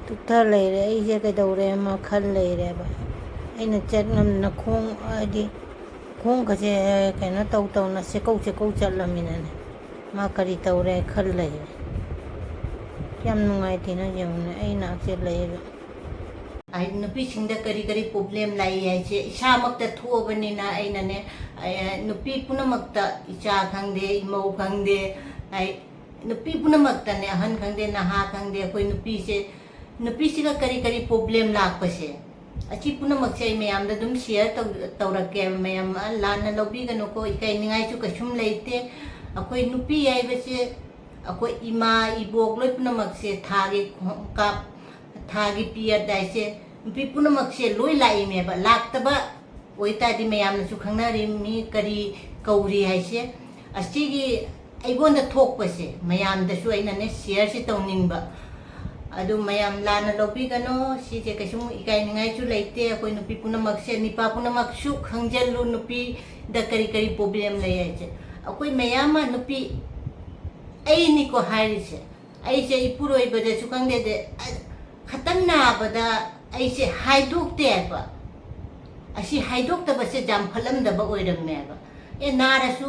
ꯇꯨꯛꯊ ꯂꯩꯔꯦ, ꯑꯩꯁꯦ ꯀꯩꯗꯧꯔꯦ ꯑꯃ ꯈꯜ ꯂꯩꯔꯦꯕ꯫ ꯑꯩꯅ ꯆꯠ ꯉꯝꯗꯅ ꯈꯣꯡ, ꯍꯥꯏꯗꯤ ꯈꯣꯡꯒꯁꯦ ꯀꯩꯅꯣ ꯇꯧ ꯇꯧꯅ ꯆꯦꯀꯧ ꯆꯦꯀꯧ ꯆꯠꯂꯝꯃꯤꯅꯅꯦ꯫ ꯃꯥ ꯀꯔꯤ ꯇꯧꯔꯦ ꯈꯜ ꯂꯩꯔꯦ꯫ ꯌꯥꯝ ꯅꯨꯡꯉꯥꯏꯇꯦꯅ ꯌꯦꯡꯉꯨꯅꯦ, ꯑꯩ ꯅꯥꯛꯁꯦ ꯂꯩꯔꯒ꯫ ꯍꯥꯏꯗꯤ ꯅꯨꯄꯤꯁꯤꯡꯗ ꯀꯔꯤ ꯀꯔꯤ problem ꯂꯥꯛꯏ ꯍꯥꯏꯁꯦ ꯏꯁꯥꯃꯛꯇ ꯊꯣꯛꯑꯕꯅꯤꯅ ꯑꯩꯅꯅꯦ, ꯑꯩ, ꯅꯨꯄꯤ ꯄꯨꯝꯅꯃꯛꯇ, ꯏꯆꯥ ꯈꯪꯗꯦ, ꯏꯃꯧ ꯈꯪꯗꯦ, ꯑꯩ, ꯅꯨꯄꯤ ꯄꯨꯝꯅꯃꯛꯇꯅꯦ, ꯑꯍꯟ ꯈꯪꯗꯦ, ꯅꯍꯥ ꯈꯪꯗꯦ, ꯑꯩꯈꯣꯏ ꯅꯨꯄꯤꯁꯦ, ꯅꯨꯄꯤꯁꯤꯒ ꯀꯔꯤ ꯀꯔꯤ problem ꯂꯥꯛꯄꯁꯦ, ꯑꯁꯤ ꯄꯨꯝꯅꯃꯛꯁꯦ ꯑꯩ ꯃꯌꯥꯝꯗ ꯑꯗꯨꯝ share ꯇꯧ-, ꯇꯧꯔꯛꯀꯦ꯫ ꯃꯌꯥꯝ ꯂꯥꯟꯅ ꯂꯧꯕꯤꯒꯅꯨꯀꯣ, ꯏꯀꯥꯏꯅꯤꯡꯉꯥꯏꯁꯨ ꯀꯩꯁꯨꯝ ꯂꯩꯇꯦ꯫ ꯑꯩꯈꯣꯏ ꯅꯨꯄꯤ ꯍꯥꯏꯕꯁꯦ, ꯑꯩꯈꯣꯏ ꯏꯃꯥ, ꯏꯕꯣꯛ ꯂꯣꯏ ꯄꯨꯝꯅꯃꯛꯁꯦ ꯊꯥꯒꯤ ꯈꯣꯡꯀꯥꯞ, ꯊꯥꯒꯤ period ꯍꯥꯏꯁꯦ ꯅꯨꯄꯤ ꯄꯨꯝꯅꯃꯛꯁꯦ ꯂꯣꯏ ꯂꯥꯛꯏꯅꯦꯕ꯫ ꯂꯥꯛꯇꯕ ꯑꯣꯏꯇꯥꯔꯗꯤ ꯃꯌꯥꯝꯅꯁꯨ ꯈꯪꯅꯔꯤ ꯃꯤ ꯀꯔꯤ ꯀꯧꯔꯤ ꯍꯥꯏꯁꯦ꯫ ꯑꯁꯤꯒꯤ ꯑꯩꯉꯣꯟꯗ ꯊꯣꯛꯄꯁꯦ ꯃꯌꯥꯝꯗꯁꯨ ꯑꯩꯅꯅꯦ share ꯁꯤ ꯇꯧꯅꯤꯡꯕ꯫ ꯑꯗꯨ ꯃꯌꯥꯝ ꯂꯥꯟꯅ ꯂꯧꯕꯤꯒꯅꯨ, ꯁꯤꯁꯦ ꯀꯩꯁꯨꯝ ꯏꯀꯥꯏꯅꯤꯡꯉꯥꯏꯁꯨ ꯂꯩꯇꯦ꯫ ꯑꯩꯈꯣꯏ ꯅꯨꯄꯤ ꯄꯨꯝꯅꯃꯛꯁꯦ, ꯅꯤꯄꯥ ꯄꯨꯝꯅꯃꯛꯁꯨ ꯈꯪꯖꯜꯂꯨ ꯅꯨꯄꯤꯗ ꯀꯔꯤ ꯀꯔꯤ problem ꯂꯩ ꯍꯥꯏꯁꯦ꯫ ꯑꯩꯈꯣꯏ ꯃꯌꯥꯝ ꯑꯃ ꯅꯨꯄꯤ ꯑꯩꯅꯤꯀꯣ ꯍꯥꯏꯔꯤꯁꯦ, ꯑꯩꯁꯦ ꯏꯄꯨꯔꯣꯏꯕꯗꯁꯨ ꯈꯪꯗꯦ, ꯑꯗꯩ ꯑ-, ꯈꯇꯪ ꯅꯥꯕꯗ ꯑꯩꯁꯦ ꯍꯥꯏꯗꯣꯛꯇꯦ ꯍꯥꯏꯕ꯫ ꯑꯁꯤ ꯍꯥꯏꯗꯣꯛꯇꯕꯁꯦ ꯌꯥꯝ ꯐꯠꯂꯝꯗꯕ ꯑꯣꯏꯔꯝꯃꯦꯕ꯫ ꯑꯦ, ꯅꯥꯔꯁꯨ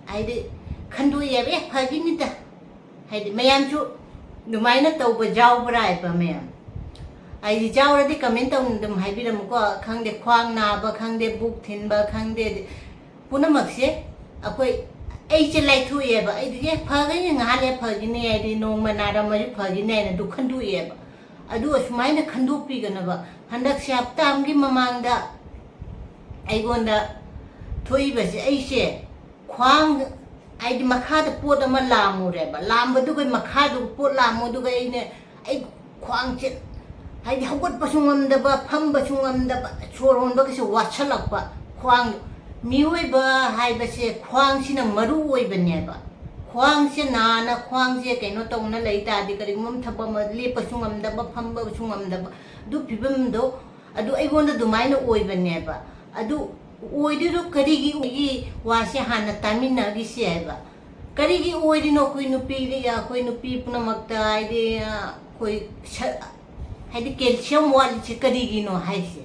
ꯍꯥꯏꯗꯤ ꯈꯟꯗꯣꯛꯑꯦꯕ, "ꯑꯦ, ꯐꯈꯤꯅꯤꯗ"꯫ ꯍꯥꯏꯗꯤ ꯃꯌꯥꯝꯁꯨ ꯑꯗꯨꯃꯥꯏꯅ ꯇꯧꯕ ꯌꯥꯎꯕ꯭ꯔꯥ ꯍꯥꯏꯕ ꯃꯌꯥꯝ꯫ ꯍꯥꯏꯗꯤ ꯌꯥꯎꯔꯗꯤ comment ꯇꯧꯅ ꯑꯗꯨꯝ ꯍꯥꯏꯕꯤꯔꯝꯃꯨꯀꯣ꯫ ꯈꯪꯗꯦ, ꯈ꯭ꯋꯥꯡ ꯅꯥꯕ ꯈꯪꯗꯦ, ꯄꯨꯛ ꯊꯤꯟꯕ ꯈꯪꯗꯦ, ꯄꯨꯝꯅꯃꯛꯁꯦ ꯑꯩꯈꯣꯏ ꯑꯩꯁꯦ ꯂꯥꯏꯊꯣꯛꯑꯦꯕ꯫ ꯑꯩꯗꯤ ꯑꯦ ꯐꯒꯅꯤ, ꯉꯥꯏꯍꯥꯛ ꯂꯩꯔ ꯐꯒꯤꯅꯤ, ꯍꯥꯏꯗꯤ ꯅꯣꯡꯃ ꯅꯥꯔꯝꯃꯁꯨ ꯐꯒꯤꯅꯤ ꯍꯥꯏꯅ ꯑꯗꯨ ꯈꯟꯗꯣꯛꯑꯦꯕ꯫ ꯑꯗꯨ ꯑꯁꯨꯃꯥꯏꯅ ꯈꯟꯗꯣꯛꯄꯤꯒꯅꯕ꯫ ꯍꯟꯗꯛꯁꯦ ꯍꯞꯇꯥ ꯑꯃꯒꯤ ꯃꯃꯥꯡꯗ ꯑꯩꯉꯣꯟꯗ ꯊꯣꯛꯏꯕꯁꯦ, ꯑꯩꯁꯦ ꯈ꯭ꯋꯥꯡ, ꯍꯥꯏꯗꯤ ꯃꯈꯥꯗ ꯄꯣꯠ ꯑꯃ ꯂꯥꯝꯃꯨꯔꯦꯕ꯫ ꯂꯥꯝꯕꯗꯨꯒ ꯃꯈꯥꯗꯨ ꯄꯣꯠ ꯂꯥꯝꯃꯨꯗꯨꯒ ꯑꯩꯅ, ꯑꯩ ꯈ꯭ꯋꯥꯡꯁꯦ, ꯍꯥꯏꯗꯤ ꯍꯧꯒꯠꯄꯁꯨ ꯉꯝꯗꯕ, ꯐꯝꯕꯁꯨ ꯉꯝꯗꯕ, ꯁꯣꯔ ꯍꯣꯟꯕꯒꯁꯨ ꯋꯥꯠꯁꯜꯂꯛꯄ꯫ ꯈ꯭ꯋꯥꯡ, ꯃꯤꯑꯣꯏꯕ ꯍꯥꯏꯕꯁꯦ ꯈ꯭ꯋꯥꯡꯁꯤꯅ ꯃꯔꯨ ꯑꯣꯏꯕꯅꯦꯕ꯫ ꯈ꯭ꯋꯥꯡꯁꯦ ꯅꯥꯅ, ꯈ꯭ꯋꯥꯡꯁꯦ ꯀꯩꯅꯣ ꯇꯧꯅ ꯂꯩ ꯇꯥꯔꯗꯤ, ꯀꯔꯤꯒꯨꯝꯕ ꯊꯕꯛ ꯑꯃ ꯂꯦꯞꯄꯁꯨ ꯉꯝꯗꯕ, ꯐꯝꯕꯁꯨ ꯉꯝꯗꯕ, ꯑꯗꯨ ꯐꯤꯕꯝꯗꯣ, ꯑꯗꯨ ꯑꯩꯉꯣꯟꯗ ꯑꯗꯨꯃꯥꯏꯅ ꯑꯣꯏꯕꯅꯦꯕ꯫ ꯑꯗꯨ ꯑꯣꯏꯗꯣꯏꯗꯣ ꯀꯔꯤꯒꯤ ꯑꯣꯏꯒꯤ ꯋꯥꯁꯦ ꯍꯥꯟꯅ ꯇꯥꯃꯤꯟꯅꯈꯤꯁꯤ ꯍꯥꯏꯕ꯫ ꯀꯔꯤꯒꯤ ꯑꯣꯏꯔꯤꯅꯣ ꯑꯩꯈꯣꯏ ꯅꯨꯄꯤꯗꯤ, ꯑꯩꯈꯣꯏ ꯅꯨꯄꯤ ꯄꯨꯝꯅꯃꯛꯇ, ꯍꯥꯏꯗꯤ, ꯑꯩꯈꯣꯏ ꯁ-, ꯍꯥꯏꯗꯤ ꯀꯦꯜꯁꯤꯌꯝ ꯋꯥꯠꯂꯤꯁꯦ ꯀꯔꯤꯒꯤꯅꯣ ꯍꯥꯏꯁꯦ?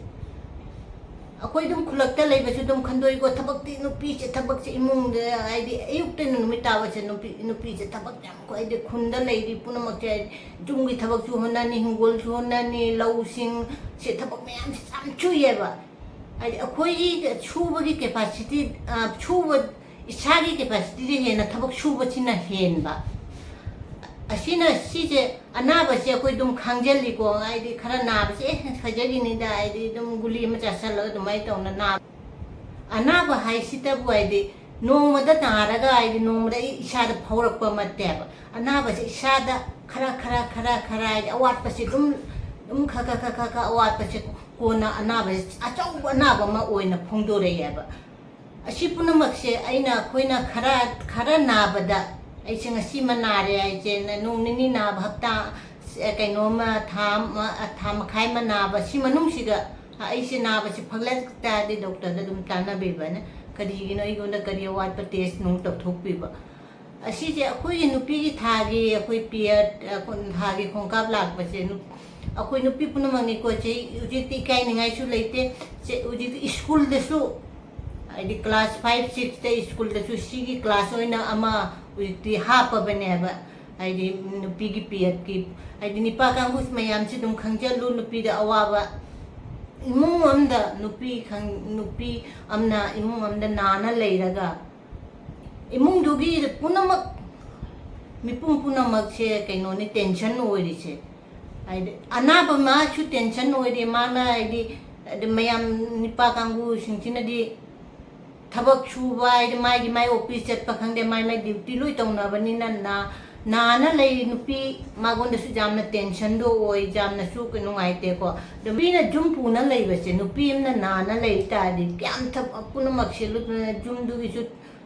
ꯑꯩꯈꯣꯏ ꯑꯗꯨꯝ ꯈꯨꯜꯂꯛꯇ ꯂꯩꯕꯁꯨ ꯑꯗꯨꯝ ꯈꯟꯗꯣꯛꯏꯀꯣ, ꯊꯕꯛꯇꯤ ꯅꯨꯄꯤꯁꯦ, ꯊꯕꯛꯁꯦ ꯏꯃꯨꯡꯗ, ꯍꯥꯏꯗꯤ ꯑꯌꯨꯛꯇꯩꯅ ꯅꯨꯃꯤꯠ ꯇꯥꯕꯁꯦ ꯅꯨꯄꯤ, ꯅꯨꯄꯤꯁꯦ ꯊꯕꯛ ꯌꯥꯝ ꯀꯣ-, ꯍꯥꯏꯗꯤ ꯈꯨꯟꯗ ꯂꯩꯔꯤ ꯄꯨꯝꯅꯃꯛꯁꯦ, ꯍꯥꯏꯗꯤ ꯌꯨꯝꯒꯤ ꯊꯕꯛꯁꯨ ꯍꯣꯠꯅꯅꯤ, ꯍꯤꯡꯒꯣꯜꯁꯨ ꯍꯣꯠꯅꯅꯤ, ꯂꯧꯁꯤꯡ, ꯁꯦ ꯊꯕꯛ ꯃꯌꯥꯝꯁꯦ ꯌꯥꯝ ꯁꯨꯏꯌꯦꯕ꯫ ꯍꯥꯏꯗꯤ ꯑꯩꯈꯣꯏꯒꯤ ꯁꯨꯕꯒꯤ ꯀꯦꯄꯥꯁꯤꯇꯤ, ꯑ, ꯁꯨꯕ, ꯏꯁꯥꯒꯤ ꯀꯦꯄꯥꯁꯤꯇꯤꯗ ꯍꯦꯟꯅ ꯊꯕꯛ ꯁꯨꯕꯁꯤꯅ ꯍꯦꯟꯕ꯫ ꯑꯁꯤꯅ, ꯁꯤꯁꯦ, ꯑꯅꯥꯕꯁꯦ ꯑꯩꯈꯣꯏ ꯑꯗꯨꯝ ꯈꯥꯡꯖꯜꯂꯤꯀꯣ, ꯍꯥꯏꯗꯤ ꯈꯔ ꯅꯥꯕꯁꯦ, "ꯑꯦ, ꯐꯖꯈꯤꯅꯤꯗ", ꯍꯥꯏꯗꯤ ꯑꯗꯨꯝ ꯒꯨꯂꯤ ꯑꯃ ꯆꯥꯁꯜꯂꯒ ꯑꯗꯨꯃꯥꯏꯅ ꯇꯧꯅ ꯅꯥꯕ꯫ ꯑꯅꯥꯕ ꯍꯥꯏꯁꯤꯇꯕꯨ, ꯍꯥꯏꯗꯤ ꯅꯣꯡꯃꯗ ꯅꯥꯔꯒ, ꯍꯥꯏꯗꯤ ꯅꯣꯡꯃꯗ ꯑꯩ ꯏꯁꯥꯗ ꯐꯥꯎꯔꯛꯄ ꯅꯠꯇꯦꯕ꯫ ꯑꯅꯥꯕꯁꯦ ꯏꯁꯥꯗ ꯈꯔ, ꯈꯔ, ꯈꯔ, ꯈꯔ, ꯍꯥꯏꯗꯤ ꯑꯋꯥꯠꯄꯁꯦ ꯑꯗꯨꯝ, ꯑꯗꯨꯝ ꯈ-, ꯈ-, ꯈ-, ꯈ-, ꯈ ꯑꯋꯥꯠꯄꯁꯦ ꯀꯣꯟꯅ ꯑꯅꯥꯕꯁꯦ, ꯑꯆꯧꯕ ꯑꯅꯥꯕ ꯑꯃ ꯑꯣꯏꯅ ꯐꯣꯡꯗꯣꯔꯛꯑꯦꯕ꯫ ꯑꯁꯤ ꯄꯨꯝꯅꯃꯛꯁꯦ ꯑꯩꯅ, ꯑꯩꯈꯣꯏꯅ ꯈꯔ, ꯈꯔ ꯅꯥꯕꯗ, ꯑꯩꯁꯦ ꯉꯁꯤ ꯑꯃ ꯅꯥꯔꯦ ꯍꯥꯏꯁꯦ, ꯅ-, ꯅꯣꯡ ꯅꯤꯅꯤ ꯅꯥꯕ, ꯍꯞꯇꯥ, ꯑ, ꯀꯩꯅꯣꯝꯃ, ꯊꯥ ꯑꯃ, ꯑ, ꯊꯥ ꯃꯈꯥꯏ ꯑꯃ ꯅꯥꯕ, ꯁꯤ ꯃꯅꯨꯡꯁꯤꯗ, ꯑ, ꯑꯩꯁꯦ ꯅꯥꯕꯁꯦ ꯐꯒꯠꯂꯛ ꯇꯥꯔꯗꯤ ꯗꯣꯛꯇꯔꯗ ꯑꯗꯨꯝ ꯇꯥꯟꯅꯕꯤꯕꯅ, ꯀꯔꯤꯒꯤꯅꯣ ꯑꯩꯉꯣꯟꯗ ꯀꯔꯤ ꯑꯋꯥꯠꯄ ꯇꯦꯁ ꯅꯨꯡ ꯇꯧꯊꯣꯛꯄꯤꯕ꯫ ꯑꯁꯤꯁꯦ ꯑꯩꯈꯣꯏꯒꯤ ꯅꯨꯄꯤꯒꯤ ꯊꯥꯒꯤ, ꯑꯩꯈꯣꯏ ꯄꯤꯔꯤꯌꯗ, ꯑ, ꯊꯥꯒꯤ ꯈꯣꯡꯀꯥꯞ ꯂꯥꯛꯄꯁꯦ, ꯅꯨ-, ꯑꯩꯈꯣꯏ ꯅꯨꯄꯤ ꯄꯨꯝꯅꯃꯛꯅꯤꯀꯣ꯫ ꯆꯦ, ꯍꯧꯖꯤꯛꯇꯤ ꯏꯀꯥꯏꯅꯤꯡꯉꯥꯏꯁꯨ ꯂꯩꯇꯦ꯫ ꯆꯦ, ꯍꯧꯖꯤꯛꯇꯤ ꯁ꯭ꯀꯨꯜꯗꯁꯨ, ꯍꯥꯏꯗꯤ class five, sixꯇ ꯁ꯭ꯀꯨꯜꯗꯁꯨ ꯁꯤꯒꯤ class ꯑꯣꯏꯅ ꯑꯃ ꯍꯧꯖꯤꯛꯇꯤ ꯍꯥꯞꯄꯕꯅꯦꯕ꯫ ꯍꯥꯏꯗꯤ ꯅꯨꯄꯤꯒꯤ ꯄꯤꯔꯤꯌꯗꯀꯤ, ꯍꯥꯏꯗꯤ ꯅꯤꯄꯥ ꯀꯥꯡꯕꯨ ꯃꯌꯥꯝꯁꯤ ꯑꯗꯨꯝ ꯈꯪꯖꯜꯂꯨ, ꯅꯨꯄꯤꯗ ꯑꯋꯥꯕ꯫ ꯏꯃꯨꯡ ꯑꯃꯗ ꯅꯨꯄꯤ ꯈꯪ-, ꯅꯨꯄꯤ ꯑꯃꯅ ꯏꯃꯨꯡ ꯑꯃꯗ ꯅꯥꯅ ꯂꯩꯔꯒ, ꯏꯃꯨꯡꯗꯨꯒꯤ ꯄꯨꯝꯅꯃꯛ, ꯃꯤꯄꯨꯝ ꯄꯨꯝꯅꯃꯛꯁꯦ ꯀꯩꯅꯣꯅꯤ, ꯇꯦꯟꯁꯟ ꯑꯣꯏꯔꯤꯁꯦ꯫ ꯍꯥꯏꯗꯤ ꯑꯅꯥꯕ ꯃꯥꯁꯨ ꯇꯦꯟꯁꯟ ꯑꯣꯏꯔꯤ, ꯃꯥꯅ ꯍꯥꯏꯗꯤ, ꯍꯥꯏꯗꯤ ꯃꯌꯥꯝ ꯅꯤꯄꯥ ꯀꯥꯡꯕꯨꯁꯤꯡꯁꯤꯅꯗꯤ ꯊꯕꯛ ꯁꯨꯕ ꯍꯥꯏꯗꯤ ꯃꯥꯒꯤ ꯃꯥꯏ ꯑꯣꯐꯤꯁ ꯆꯠꯄ ꯈꯪꯗꯦ, ꯃꯥꯏ ꯃꯥꯏ ꯗ꯭ꯌꯨꯇꯤ ꯂꯣꯏ ꯇꯧꯅꯕꯅꯤꯅ ꯅꯥ-, ꯅꯥꯅ ꯂꯩ ꯅꯨꯄꯤ, ꯃꯉꯣꯟꯗꯁꯨ ꯌꯥꯝꯅ ꯇꯦꯟꯁꯟꯗꯣ ꯑꯣꯏ, ꯌꯥꯝꯅꯁꯨ ꯅꯨꯡꯉꯥꯏꯇꯦꯀꯣ꯫ ꯑꯗꯣ ꯃꯤꯅ ꯌꯨꯝ ꯄꯨꯅ ꯂꯩꯕꯁꯦ, ꯅꯨꯄꯤ ꯑꯃꯅ ꯅꯥꯅ ꯂꯩ ꯇꯥꯔꯗꯤ ꯀꯌꯥꯝ ꯊꯕꯛ ꯄꯨꯝꯅꯃꯛꯁꯦ ꯂꯨꯞꯅ ꯌꯨꯝꯗꯨꯒꯤꯁꯨ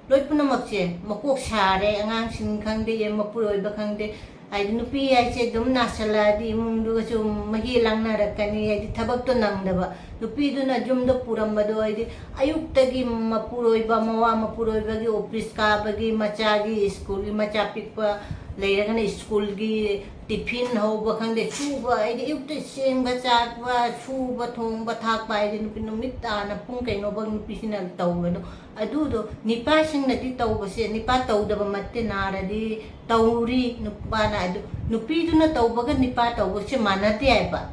ꯂꯣꯏ ꯄꯨꯝꯅꯃꯛꯁꯦ ꯃꯀꯣꯛ ꯁꯥꯔꯦ, ꯑꯉꯥꯡꯁꯤꯡ ꯈꯪꯗꯦ, ꯃꯄꯨꯔꯣꯏꯕ ꯈꯪꯗꯦ, ꯍꯥꯏꯗꯤ ꯅꯨꯄꯤ ꯍꯥꯏꯁꯦ ꯑꯗꯨꯝ ꯅꯥꯁꯜꯂꯛꯑꯗꯤ ꯏꯃꯨꯡꯗꯨꯒꯁꯨ ꯃꯍꯤ ꯂꯥꯡꯅꯔꯛꯀꯅꯤ, ꯍꯥꯏꯗꯤ ꯊꯕꯛꯇꯣ ꯅꯪꯗꯕ꯫ ꯅꯨꯄꯤꯗꯨꯅ ꯌꯨꯝꯗ ꯄꯨꯔꯝꯕꯗꯣ ꯍꯥꯏꯗꯤ ꯑꯌꯨꯛꯇꯒꯤ ꯃꯄꯨꯔꯣꯏꯕ, ꯃꯋꯥ ꯃꯄꯨꯔꯣꯏꯕꯒꯤ ꯑꯣꯐꯤꯁ ꯀꯥꯕꯒꯤ, ꯃꯆꯥꯒꯤ ꯁ꯭ꯀꯨꯜꯒꯤ, ꯃꯆꯥ ꯄꯤꯛꯄ ꯂꯩꯔꯒꯅ ꯁ꯭ꯀꯨꯜꯒꯤ ꯇꯤꯐꯤꯟ ꯍꯧꯕ ꯈꯪꯗꯦ, ꯁꯨꯕ ꯍꯥꯏꯗꯤ ꯑꯌꯨꯛꯇ ꯁꯦꯡꯕ ꯆꯥꯛꯄ, ꯁꯨꯕ ꯊꯣꯡꯕ ꯊꯥꯛꯄ ꯍꯥꯏꯗꯤ ꯅꯨꯄꯤ ꯅꯨꯃꯤꯠ ꯇꯥꯅ ꯄꯨꯡ ꯀꯩꯅꯣꯐꯥꯎ ꯅꯨꯄꯤꯁꯤꯅ ꯇꯧꯕꯗꯣ꯫ ꯑꯗꯨꯗꯣ ꯅꯤꯄꯥꯁꯤꯡꯅꯗꯤ ꯇꯧꯕꯁꯦ, ꯅꯤꯄꯥ ꯇꯧꯗꯕ ꯅꯠꯇꯦ, ꯅꯥꯔꯗꯤ ꯇꯧꯔꯤ ꯅꯨꯄꯥꯅ꯫ ꯑꯗꯨ ꯅꯨꯄꯤꯗꯨꯅ ꯇꯧꯕꯒ ꯅꯤꯄꯥ ꯇꯧꯕꯁꯦ ꯃꯥꯟꯅꯗꯦ ꯍꯥꯏꯕ꯫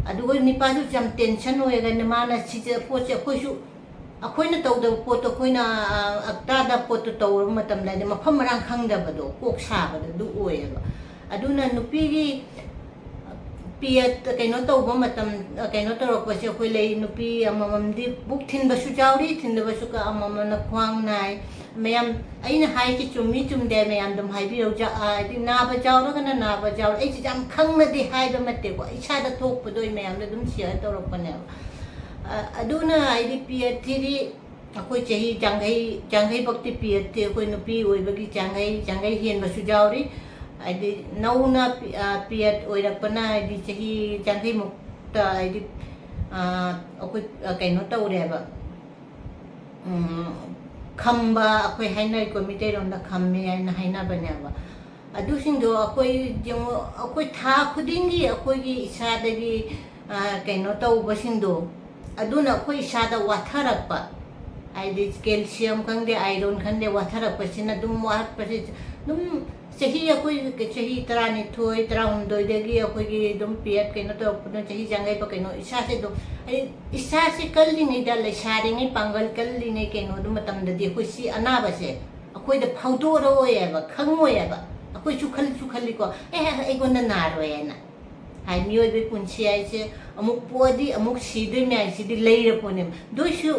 ꯑꯗꯨꯒ ꯅꯤꯄꯥꯁꯨ ꯌꯥꯝ ꯇꯦꯟꯁꯟ ꯑꯣꯏꯔꯒꯅꯤ, ꯃꯥꯅ ꯁꯤꯁꯦ ꯄꯣꯠꯁꯦ ꯑꯩꯈꯣꯏꯁꯨ, ꯑꯩꯈꯣꯏꯅ ꯇꯧꯗꯕ ꯄꯣꯠꯇꯣ ꯑꯩꯈꯣꯏꯅ, ꯑ, ꯑꯇꯥꯗ ꯄꯣꯠꯇꯣ ꯇꯧꯔꯕ ꯃꯇꯝꯗ ꯍꯥꯏꯗꯤ ꯃꯐꯝ ꯃꯔꯥꯡ ꯈꯪꯗꯕꯗꯣ, ꯀꯣꯛ ꯁꯥꯕꯗꯣ ꯑꯗꯨ ꯑꯣꯏꯌꯦꯕ꯫ ꯑꯗꯨꯅ ꯅꯨꯄꯤꯒꯤ ꯄꯤꯔꯤꯌꯗ ꯀꯩꯅꯣ ꯇꯧꯕ ꯃꯇꯝ, ꯀꯩꯅꯣ ꯇꯧꯔꯛꯄꯁꯦ, ꯑꯩꯈꯣꯏ ꯂꯩ, ꯅꯨꯄꯤ ꯑꯃꯃꯝꯗꯤ ꯕꯨꯛ ꯊꯤꯟꯕꯁꯨ ꯌꯥꯎꯔꯤ, ꯊꯤꯟꯗꯕꯁꯨ ꯀ-, ꯑꯃꯃꯝꯅ ꯈ꯭ꯋꯥꯡ ꯅꯥꯏ꯫ ꯃꯌꯥꯝ, ꯑꯩꯅ ꯍꯥꯏꯁꯦ ꯆꯨꯝꯃꯤ ꯆꯨꯝꯗꯦ ꯃꯌꯥꯝ ꯑꯗꯨꯝ ꯍꯥꯏꯕꯤꯔꯛꯎ꯫ ꯖ-, ꯑ, ꯍꯥꯏꯗꯤ ꯅꯥꯕ ꯌꯥꯎꯔꯒꯅ ꯅꯥꯕ ꯌꯥꯎꯔꯦ꯫ ꯑꯩꯁꯦ ꯌꯥꯝ ꯈꯪꯅꯗꯤ ꯍꯥꯏꯕ ꯅꯠꯇꯦꯀꯣ, ꯏꯁꯥꯗ ꯊꯣꯛꯄꯗꯣ ꯑꯩ ꯃꯌꯥꯝꯗ ꯑꯗꯨꯝ ꯁꯤꯌꯔ ꯇꯧꯔꯛꯄꯅꯦꯕ꯫ ꯑ, ꯑꯗꯨꯅ ꯍꯥꯏꯗꯤ ꯄꯤꯔꯤꯌꯗꯁꯤꯗꯤ ꯑꯩꯈꯣꯏ ꯆꯍꯤ ꯌꯥꯡꯈꯩ, ꯌꯥꯡꯈꯩ ꯐꯥꯎꯗꯤ ꯄꯤꯔꯤꯌꯗꯁꯦ ꯑꯩꯈꯣꯏ ꯅꯨꯄꯤ ꯑꯣꯏꯕꯒꯤ ꯌꯥꯡꯈꯩ, ꯌꯥꯡꯈꯩ ꯍꯦꯟꯕꯁꯨ ꯌꯥꯎꯔꯤ꯫ ꯍꯥꯏꯗꯤ ꯅꯧꯅ ꯄꯤ-, ꯑ, ꯄꯤꯔꯤꯌꯗ ꯑꯣꯏꯔꯛꯄꯅ ꯍꯥꯏꯗꯤ ꯆꯍꯤ ꯌꯥꯡꯈꯩꯃꯨꯛꯇ ꯍꯥꯏꯗꯤ, ꯑ, ꯑꯩꯈꯣꯏ, ꯑ, ꯀꯩꯅꯣ ꯇꯧꯔꯦꯕ, ꯎꯝ, ꯈꯝꯕ ꯑꯩꯈꯣꯏ ꯍꯥꯏꯅꯔꯤꯀꯣ, ꯃꯤꯇꯩꯔꯣꯟꯗ ꯈꯝꯃꯦ ꯍꯥꯏꯅ ꯍꯥꯏꯅꯕꯅꯦꯕ꯫ ꯑꯗꯨꯁꯤꯡꯗꯣ ꯑꯩꯈꯣꯏ ꯌꯦꯡꯉꯣ, ꯑꯩꯈꯣꯏ ꯊꯥ ꯈꯨꯗꯤꯡꯒꯤ ꯑꯩꯈꯣꯏꯒꯤ ꯏꯁꯥꯗꯒꯤ, ꯑ, ꯀꯩꯅꯣ ꯇꯧꯕꯁꯤꯡꯗꯣ, ꯑꯗꯨꯅ ꯑꯩꯈꯣꯏ ꯏꯁꯥꯗ ꯋꯥꯊꯔꯛꯄ, ꯍꯥꯏꯗꯤ ꯀꯦꯜꯁꯤꯌꯝ ꯈꯪꯗꯦ, ꯑꯥꯏꯔꯟ ꯈꯪꯗꯦ, ꯋꯥꯊꯔꯛꯄꯁꯤꯅ ꯑꯗꯨꯝ ꯋꯥꯠꯄꯁꯦ ꯑꯗꯨꯝ ꯆꯍꯤ, ꯑꯩꯈꯣꯏ ꯆꯍꯤ ꯇꯔꯥꯅꯤꯊꯣꯏ, ꯇꯔꯥꯍꯨꯝꯗꯣꯏꯗꯒꯤ ꯑꯩꯈꯣꯏꯒꯤ ꯑꯗꯨꯝ ꯄꯤꯔꯤꯌꯗ ꯀꯩꯅꯣ ꯇꯧꯔꯛꯄꯗꯨꯅ ꯆꯍꯤ ꯌꯥꯡꯈꯩ ꯐꯥꯎ ꯀꯩꯅꯣ ꯏꯁꯥꯁꯦ ꯑꯗꯨꯝ, ꯑꯩ ꯏꯁꯥꯁꯦ ꯀꯜꯂꯤꯉꯩꯗ, ꯂꯩꯁꯥꯔꯤꯉꯩ, ꯄꯥꯡꯒꯜ ꯀꯜꯂꯤꯉꯩ ꯀꯩꯅꯣꯗꯨ ꯃꯇꯝꯗꯗꯤ ꯑꯩꯈꯣꯏ ꯁꯤ ꯑꯅꯥꯕꯁꯦ ꯑꯩꯈꯣꯏꯗ ꯐꯥꯎꯗꯣꯔꯛꯑꯣꯏꯕ, ꯈꯪꯉꯣꯏꯕ꯫ ꯑꯩꯈꯣꯏꯁꯨ ꯈꯜꯁꯨ ꯈꯜꯂꯤꯀꯣ, "ꯑꯦ, ꯑꯩꯉꯣꯟꯗ ꯅꯥꯔꯣꯏ" ꯍꯥꯏꯅ꯫ ꯍꯥꯏ, ꯃꯤꯑꯣꯏꯕꯒꯤ ꯄꯨꯟꯁꯤ ꯍꯥꯏꯁꯦ ꯑꯃꯨꯛ ꯄꯣꯛꯑꯗꯤ ꯑꯃꯨꯛ ꯁꯤꯗꯣꯏꯅꯦ ꯍꯥꯏꯁꯤꯗꯤ ꯂꯩꯔ ꯄꯣꯠꯅꯦꯕ꯫ ꯑꯗꯨ ꯑꯣꯏꯁꯨ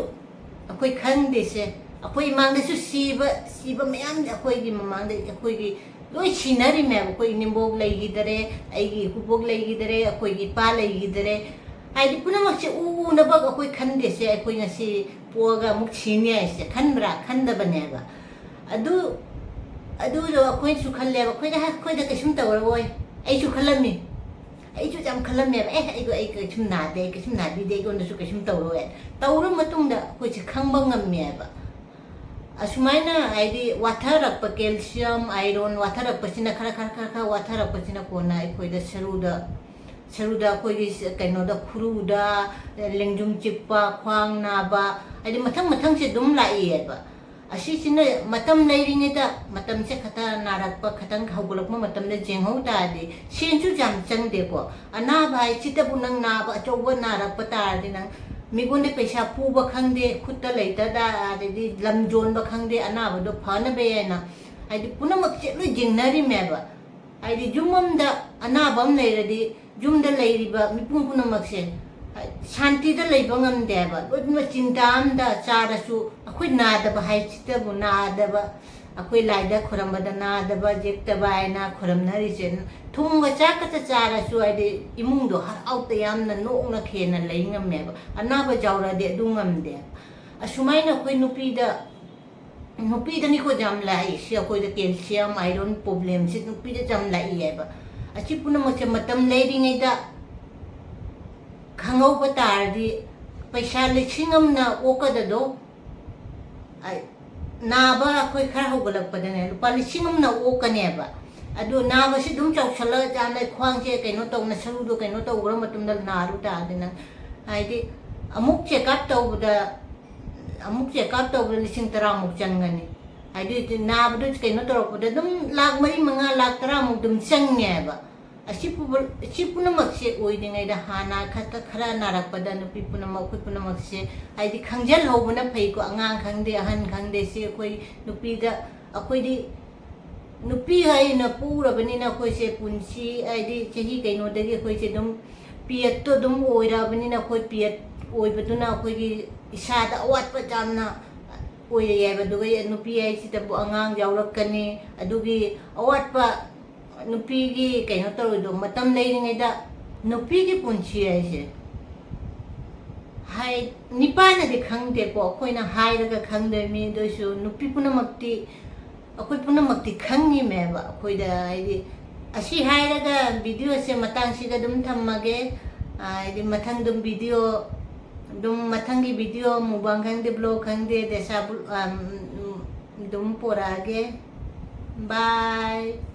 ꯑꯩꯈꯣꯏ ꯈꯪꯗꯦꯁꯦ, ꯑꯩꯈꯣꯏ ꯏꯃꯥꯡꯗꯁꯨ ꯁꯤꯕ, ꯁꯤꯕ ꯃꯌꯥꯝ ꯑꯩꯈꯣꯏꯒꯤ ꯃꯃꯥꯡꯗ ꯑꯩꯈꯣꯏꯒꯤ ꯂꯣꯏ ꯁꯤꯅꯔꯤꯃꯦꯕ꯫ ꯑꯩꯈꯣꯏ ꯏꯅꯦꯝꯕꯣꯛ ꯂꯩꯈꯤꯗꯔꯦ, ꯑꯩꯒꯤ ꯏꯀꯨꯕꯣꯛ ꯂꯩꯈꯤꯗꯔꯦ, ꯑꯩꯈꯣꯏꯒꯤ ꯏꯄꯥ ꯂꯩꯈꯤꯗꯔꯦ꯫ ꯍꯥꯏꯗꯤ ꯄꯨꯝꯅꯃꯛꯁꯦ ꯎ ꯎꯅꯕ ꯑꯩꯈꯣꯏ ꯈꯟꯗꯦꯁꯦ, ꯑꯩꯈꯣꯏ ꯉꯁꯤ ꯄꯣꯛꯑꯒ ꯑꯃꯨꯛ ꯁꯤꯅꯤ ꯍꯥꯏꯁꯦ ꯈꯟꯕ꯭ꯔꯥ? ꯈꯟꯗꯕꯅꯦꯕ꯫ ꯑꯗꯨ, ꯑꯗꯨꯗꯣ ꯑꯩꯈꯣꯏꯅꯁꯨ ꯈꯜꯂꯦꯕ, ꯑꯩꯈꯣꯏꯗ, ꯑꯩꯈꯣꯏꯗ ꯀꯩꯁꯨꯝ ꯇꯧꯔꯛꯑꯣꯏ꯫ ꯑꯩꯁꯨ ꯈꯜꯂꯝꯃꯤ, ꯑꯩꯁꯨ ꯌꯥꯝ ꯈꯜꯂꯝꯃꯦꯕ, "ꯑꯦ, ꯑꯩꯗꯣ, ꯑꯩ ꯀꯩꯁꯨꯝ ꯅꯥꯗꯦ, ꯑꯩ ꯀꯩꯁꯨꯝ ꯅꯥꯕꯤꯗꯦ, ꯑꯩꯉꯣꯟꯗꯁꯨ ꯀꯩꯁꯨꯝ ꯇꯧꯔꯣꯏ" ꯍꯥꯏꯅ꯫ ꯇꯧꯔ ꯃꯇꯨꯡꯗ ꯑꯩꯈꯣꯏꯁꯦ ꯈꯪꯕ ꯉꯝꯃꯦꯕ꯫ ꯑꯁꯨꯃꯥꯏꯅ ꯍꯥꯏꯗꯤ ꯋꯥꯊꯔꯛꯄ, calcium, iron ꯋꯥꯊꯔꯛꯄꯁꯤꯅ ꯈꯔ, ꯈꯔ, ꯈꯔ, ꯈꯔ ꯋꯥꯊꯔꯛꯄꯁꯤꯅ ꯀꯣꯟꯅ ꯑꯩꯈꯣꯏꯗ ꯁꯔꯨꯗ, ꯁꯔꯨꯗ ꯑꯩꯈꯣꯏꯒꯤ ꯁ-, ꯀꯩꯅꯣꯗ, ꯈꯨꯔꯨꯗ, ꯂꯦꯡꯖꯨꯝ ꯆꯤꯛꯄ, ꯈ꯭ꯋꯥꯡ ꯅꯥꯕ, ꯍꯥꯏꯗꯤ ꯃꯊꯪ ꯃꯊꯪꯁꯦ ꯑꯗꯨꯝ ꯂꯥꯛꯏꯑꯕ꯫ ꯑꯁꯤꯁꯤꯅ ꯃꯇꯝ ꯂꯩꯔꯤꯉꯩꯗ, ꯃꯇꯝꯁꯦ ꯈꯛꯇ ꯅꯥꯔꯛꯄ, ꯈꯇꯪ ꯍꯧꯒꯠꯂꯛꯄ ꯃꯇꯝꯗ ꯌꯦꯡꯍꯧ ꯇꯥꯔꯗꯤ, ꯁꯦꯟꯁꯨ ꯌꯥꯝ ꯆꯪꯗꯦꯀꯣ꯫ ꯑꯅꯥꯕ ꯍꯥꯏꯁꯤꯇꯕꯨ ꯅꯪ ꯅꯥꯕ ꯑꯆꯧꯕ ꯅꯥꯔꯛꯄ ꯇꯥꯔꯗꯤ, ꯅꯪ ꯃꯤꯉꯣꯟꯗ ꯄꯩꯁꯥ ꯄꯨꯕ ꯈꯪꯗꯦ, ꯈꯨꯠꯇ ꯂꯩꯇ ꯇꯥꯔꯗꯤ ꯂꯝ ꯌꯣꯟꯕ ꯈꯪꯗꯦ, ꯑꯅꯥꯕꯗꯣ ꯐꯅꯕ ꯍꯥꯏꯅ꯫ ꯍꯥꯏꯗꯤ ꯄꯨꯝꯅꯃꯛꯁꯦ ꯂꯣꯏ ꯌꯦꯡꯅꯔꯤꯃꯦꯕ꯫ ꯍꯥꯏꯗꯤ ꯌꯨꯝ ꯑꯃꯗ ꯑꯅꯥꯕ ꯑꯃ ꯂꯩꯔꯗꯤ, ꯌꯨꯝꯗ ꯂꯩꯔꯤꯕ ꯃꯤꯄꯨꯝ ꯄꯨꯝꯅꯃꯛꯁꯦ ꯁꯥꯟꯇꯤꯗ ꯂꯩꯕ ꯉꯝꯗꯦꯕ꯫ ꯂꯣꯏꯅꯃꯛ ꯆꯤꯟꯇꯥ ꯑꯃꯗ ꯆꯥꯔꯁꯨ, ꯑꯩꯈꯣꯏ ꯅꯥꯗꯕ ꯍꯥꯏꯁꯤꯇꯕꯨ, ꯅꯥꯗꯕ, ꯑꯩꯈꯣꯏ ꯂꯥꯏꯗ ꯈꯨꯔꯝꯕꯗ ꯅꯥꯗꯕ ꯌꯦꯛꯇꯕ ꯍꯥꯏꯅ ꯈꯨꯔꯝꯅꯔꯤꯁꯦ꯫ ꯊꯨꯝꯒ ꯆꯥꯛꯀꯇ ꯆꯥꯔꯁꯨ, ꯍꯥꯏꯗꯤ ꯏꯃꯨꯡꯗꯣ ꯍꯔꯥꯎ ꯇꯌꯥꯝꯅ ꯅꯣꯛꯅ ꯈꯦꯅ ꯂꯩ ꯉꯝꯃꯦꯕ꯫ ꯑꯅꯥꯕ ꯌꯥꯎꯔꯗꯤ ꯑꯗꯨ ꯉꯝꯗꯦ꯫ ꯑꯁꯨꯃꯥꯏꯅ ꯑꯩꯈꯣꯏ ꯅꯨꯄꯤꯗ, ꯅꯨꯄꯤꯗꯅꯤꯀꯣ ꯌꯥꯝ ꯂꯥꯛꯏꯁꯤ, ꯑꯩꯈꯣꯏꯗ calcium, iron problemꯁꯤ ꯅꯨꯄꯤꯗ ꯌꯥꯝ ꯂꯥꯛꯏꯑꯕ꯫ ꯑꯁꯤ ꯄꯨꯝꯅꯃꯛꯁꯦ ꯃꯇꯝ ꯂꯩꯔꯤꯉꯩꯗ ꯈꯪꯍꯧꯕ ꯇꯥꯔꯗꯤ, ꯄꯩꯁꯥ ꯂꯤꯁꯤꯡ ꯑꯃꯅ ꯑꯣꯛꯀꯗꯗꯣ, ꯑꯩ, ꯅꯥꯕ ꯑꯩꯈꯣꯏ ꯈꯔ ꯍꯧꯒꯠꯂꯛꯄꯗꯅꯦ, ꯂꯨꯄꯥ ꯂꯤꯁꯤꯡ ꯑꯃꯅ ꯑꯣꯛꯀꯅꯦꯕ꯫ ꯑꯗꯨ ꯅꯥꯕꯁꯤ ꯑꯗꯨꯝ ꯆꯥꯎꯁꯜꯂꯛꯑꯀꯥꯟꯗ, ꯈ꯭ꯋꯥꯡꯁꯦ ꯀꯩꯅꯣ ꯇꯧꯅ, ꯁꯔꯨꯗꯣ ꯀꯩꯅꯣ ꯇꯧꯈ꯭ꯔ ꯃꯇꯨꯡꯗ ꯅꯥꯔꯨ ꯇꯥꯔꯗꯤ, ꯅꯪ, ꯍꯥꯏꯗꯤ, ꯑꯃꯨꯛ check up ꯇꯧꯕꯗ, ꯑꯃꯨꯛ check up ꯇꯧꯕꯗ ꯂꯤꯁꯤꯡ ꯇꯔꯥꯃꯨꯛ ꯆꯪꯒꯅꯤ꯫ ꯍꯥꯏꯗꯤ, ꯅꯥꯕꯗꯣ ꯀꯩꯅꯣ ꯇꯧꯔꯛꯄꯗ ꯑꯗꯨꯝ ꯂꯥꯛ ꯃꯔꯤ, ꯃꯉꯥ, ꯂꯥꯛ ꯇꯔꯥꯃꯨꯛ ꯑꯗꯨꯝ ꯆꯪꯉꯦꯕ꯫ ꯑꯁꯤ ꯄꯨꯝꯕ-, ꯁꯤ ꯄꯨꯝꯅꯃꯛꯁꯦ ꯑꯣꯏꯗ꯭ꯔꯤꯉꯩꯗ ꯍꯥꯟꯅ ꯈꯛꯇ ꯈꯔ ꯅꯥꯔꯛꯄꯗ ꯅꯨꯄꯤ ꯄꯨꯝꯅꯃꯛ, ꯑꯩꯈꯣꯏ ꯄꯨꯝꯅꯃꯛꯁꯦ ꯍꯥꯏꯗꯤ ꯈꯪꯖꯤꯜꯍꯧꯕꯅ ꯐꯩꯀꯣ꯫ ꯑꯉꯥꯡ ꯈꯪꯗꯦ, ꯑꯍꯟ ꯈꯪꯗꯦ, ꯁꯤ ꯑꯩꯈꯣꯏ ꯅꯨꯄꯤꯗ, ꯑꯩꯈꯣꯏꯗꯤ ꯅꯨꯄꯤ ꯍꯥꯏꯅ ꯄꯣꯛꯎꯔꯕꯅꯤꯅ ꯑꯩꯈꯣꯏꯁꯦ ꯄꯨꯟꯁꯤ ꯍꯥꯏꯗꯤ ꯆꯍꯤ ꯀꯩꯅꯣꯗꯒꯤ ꯑꯩꯈꯣꯏꯁꯦ ꯑꯗꯨꯝ ꯄꯤꯌꯠꯇꯣ ꯑꯗꯨꯝ ꯑꯣꯏꯔꯛꯑꯕꯅꯤꯅ ꯑꯩꯈꯣꯏ ꯄꯤꯌꯠ ꯑꯣꯏꯕꯗꯨꯅ ꯑꯩꯈꯣꯏꯒꯤ ꯏꯁꯥꯗ ꯑꯋꯥꯠꯄ ꯌꯥꯝꯅ ꯑꯣꯏꯔꯛꯑꯦꯕ꯫ ꯑꯗꯨꯒ ꯅꯨꯄꯤ ꯍꯥꯏꯁꯤꯗꯕꯨ ꯑꯉꯥꯡ ꯌꯥꯎꯔꯛꯀꯅꯤ, ꯑꯗꯨꯒꯤ ꯑꯋꯥꯠꯄ ꯅꯨꯄꯤꯒꯤ ꯀꯩꯅꯣ ꯇꯧꯔꯤꯗꯣ ꯃꯇꯝ ꯂꯩꯔꯤꯉꯩꯗ ꯅꯨꯄꯤꯒꯤ ꯄꯨꯟꯁꯤ ꯍꯥꯏꯁꯦ ꯍꯥꯏ, ꯅꯤꯄꯥꯅꯗꯤ ꯈꯪꯗꯦꯀꯣ, ꯑꯩꯈꯣꯏꯅ ꯍꯥꯏꯔꯒ ꯈꯪꯗꯣꯏꯅꯤ꯫ ꯑꯗꯨ ꯑꯣꯏꯁꯨ ꯅꯨꯄꯤ ꯄꯨꯝꯅꯃꯛꯇꯤ, ꯑꯩꯈꯣꯏ ꯄꯨꯝꯅꯃꯛꯇꯤ ꯈꯪꯉꯤꯃꯦꯕ꯫ ꯑꯩꯈꯣꯏꯗ ꯍꯥꯏꯗꯤ ꯑꯁꯤ ꯍꯥꯏꯔꯒ ꯚꯤꯗꯤꯑꯣꯁꯦ ꯃꯇꯥꯡꯁꯤꯗ ꯑꯗꯨꯝ ꯊꯝꯃꯒꯦ꯫ ꯍꯥꯏꯗꯤ ꯃꯊꯪ ꯑꯗꯨꯝ ꯚꯤꯗꯤꯑꯣ ꯑꯗꯨꯝ ꯃꯊꯪꯒꯤ ꯚꯤꯗꯤꯑꯣ ꯃꯨꯛꯕꯥꯡ ꯈꯪꯗꯦ, ꯕ꯭ꯂꯣꯒ ꯈꯪꯗꯦ, ꯗꯦꯁꯥ ꯕꯨ-, ꯑꯝ, ꯑꯗꯨꯝ ꯄꯣꯔꯛꯑꯒꯦ꯫ ꯕꯥꯏ꯫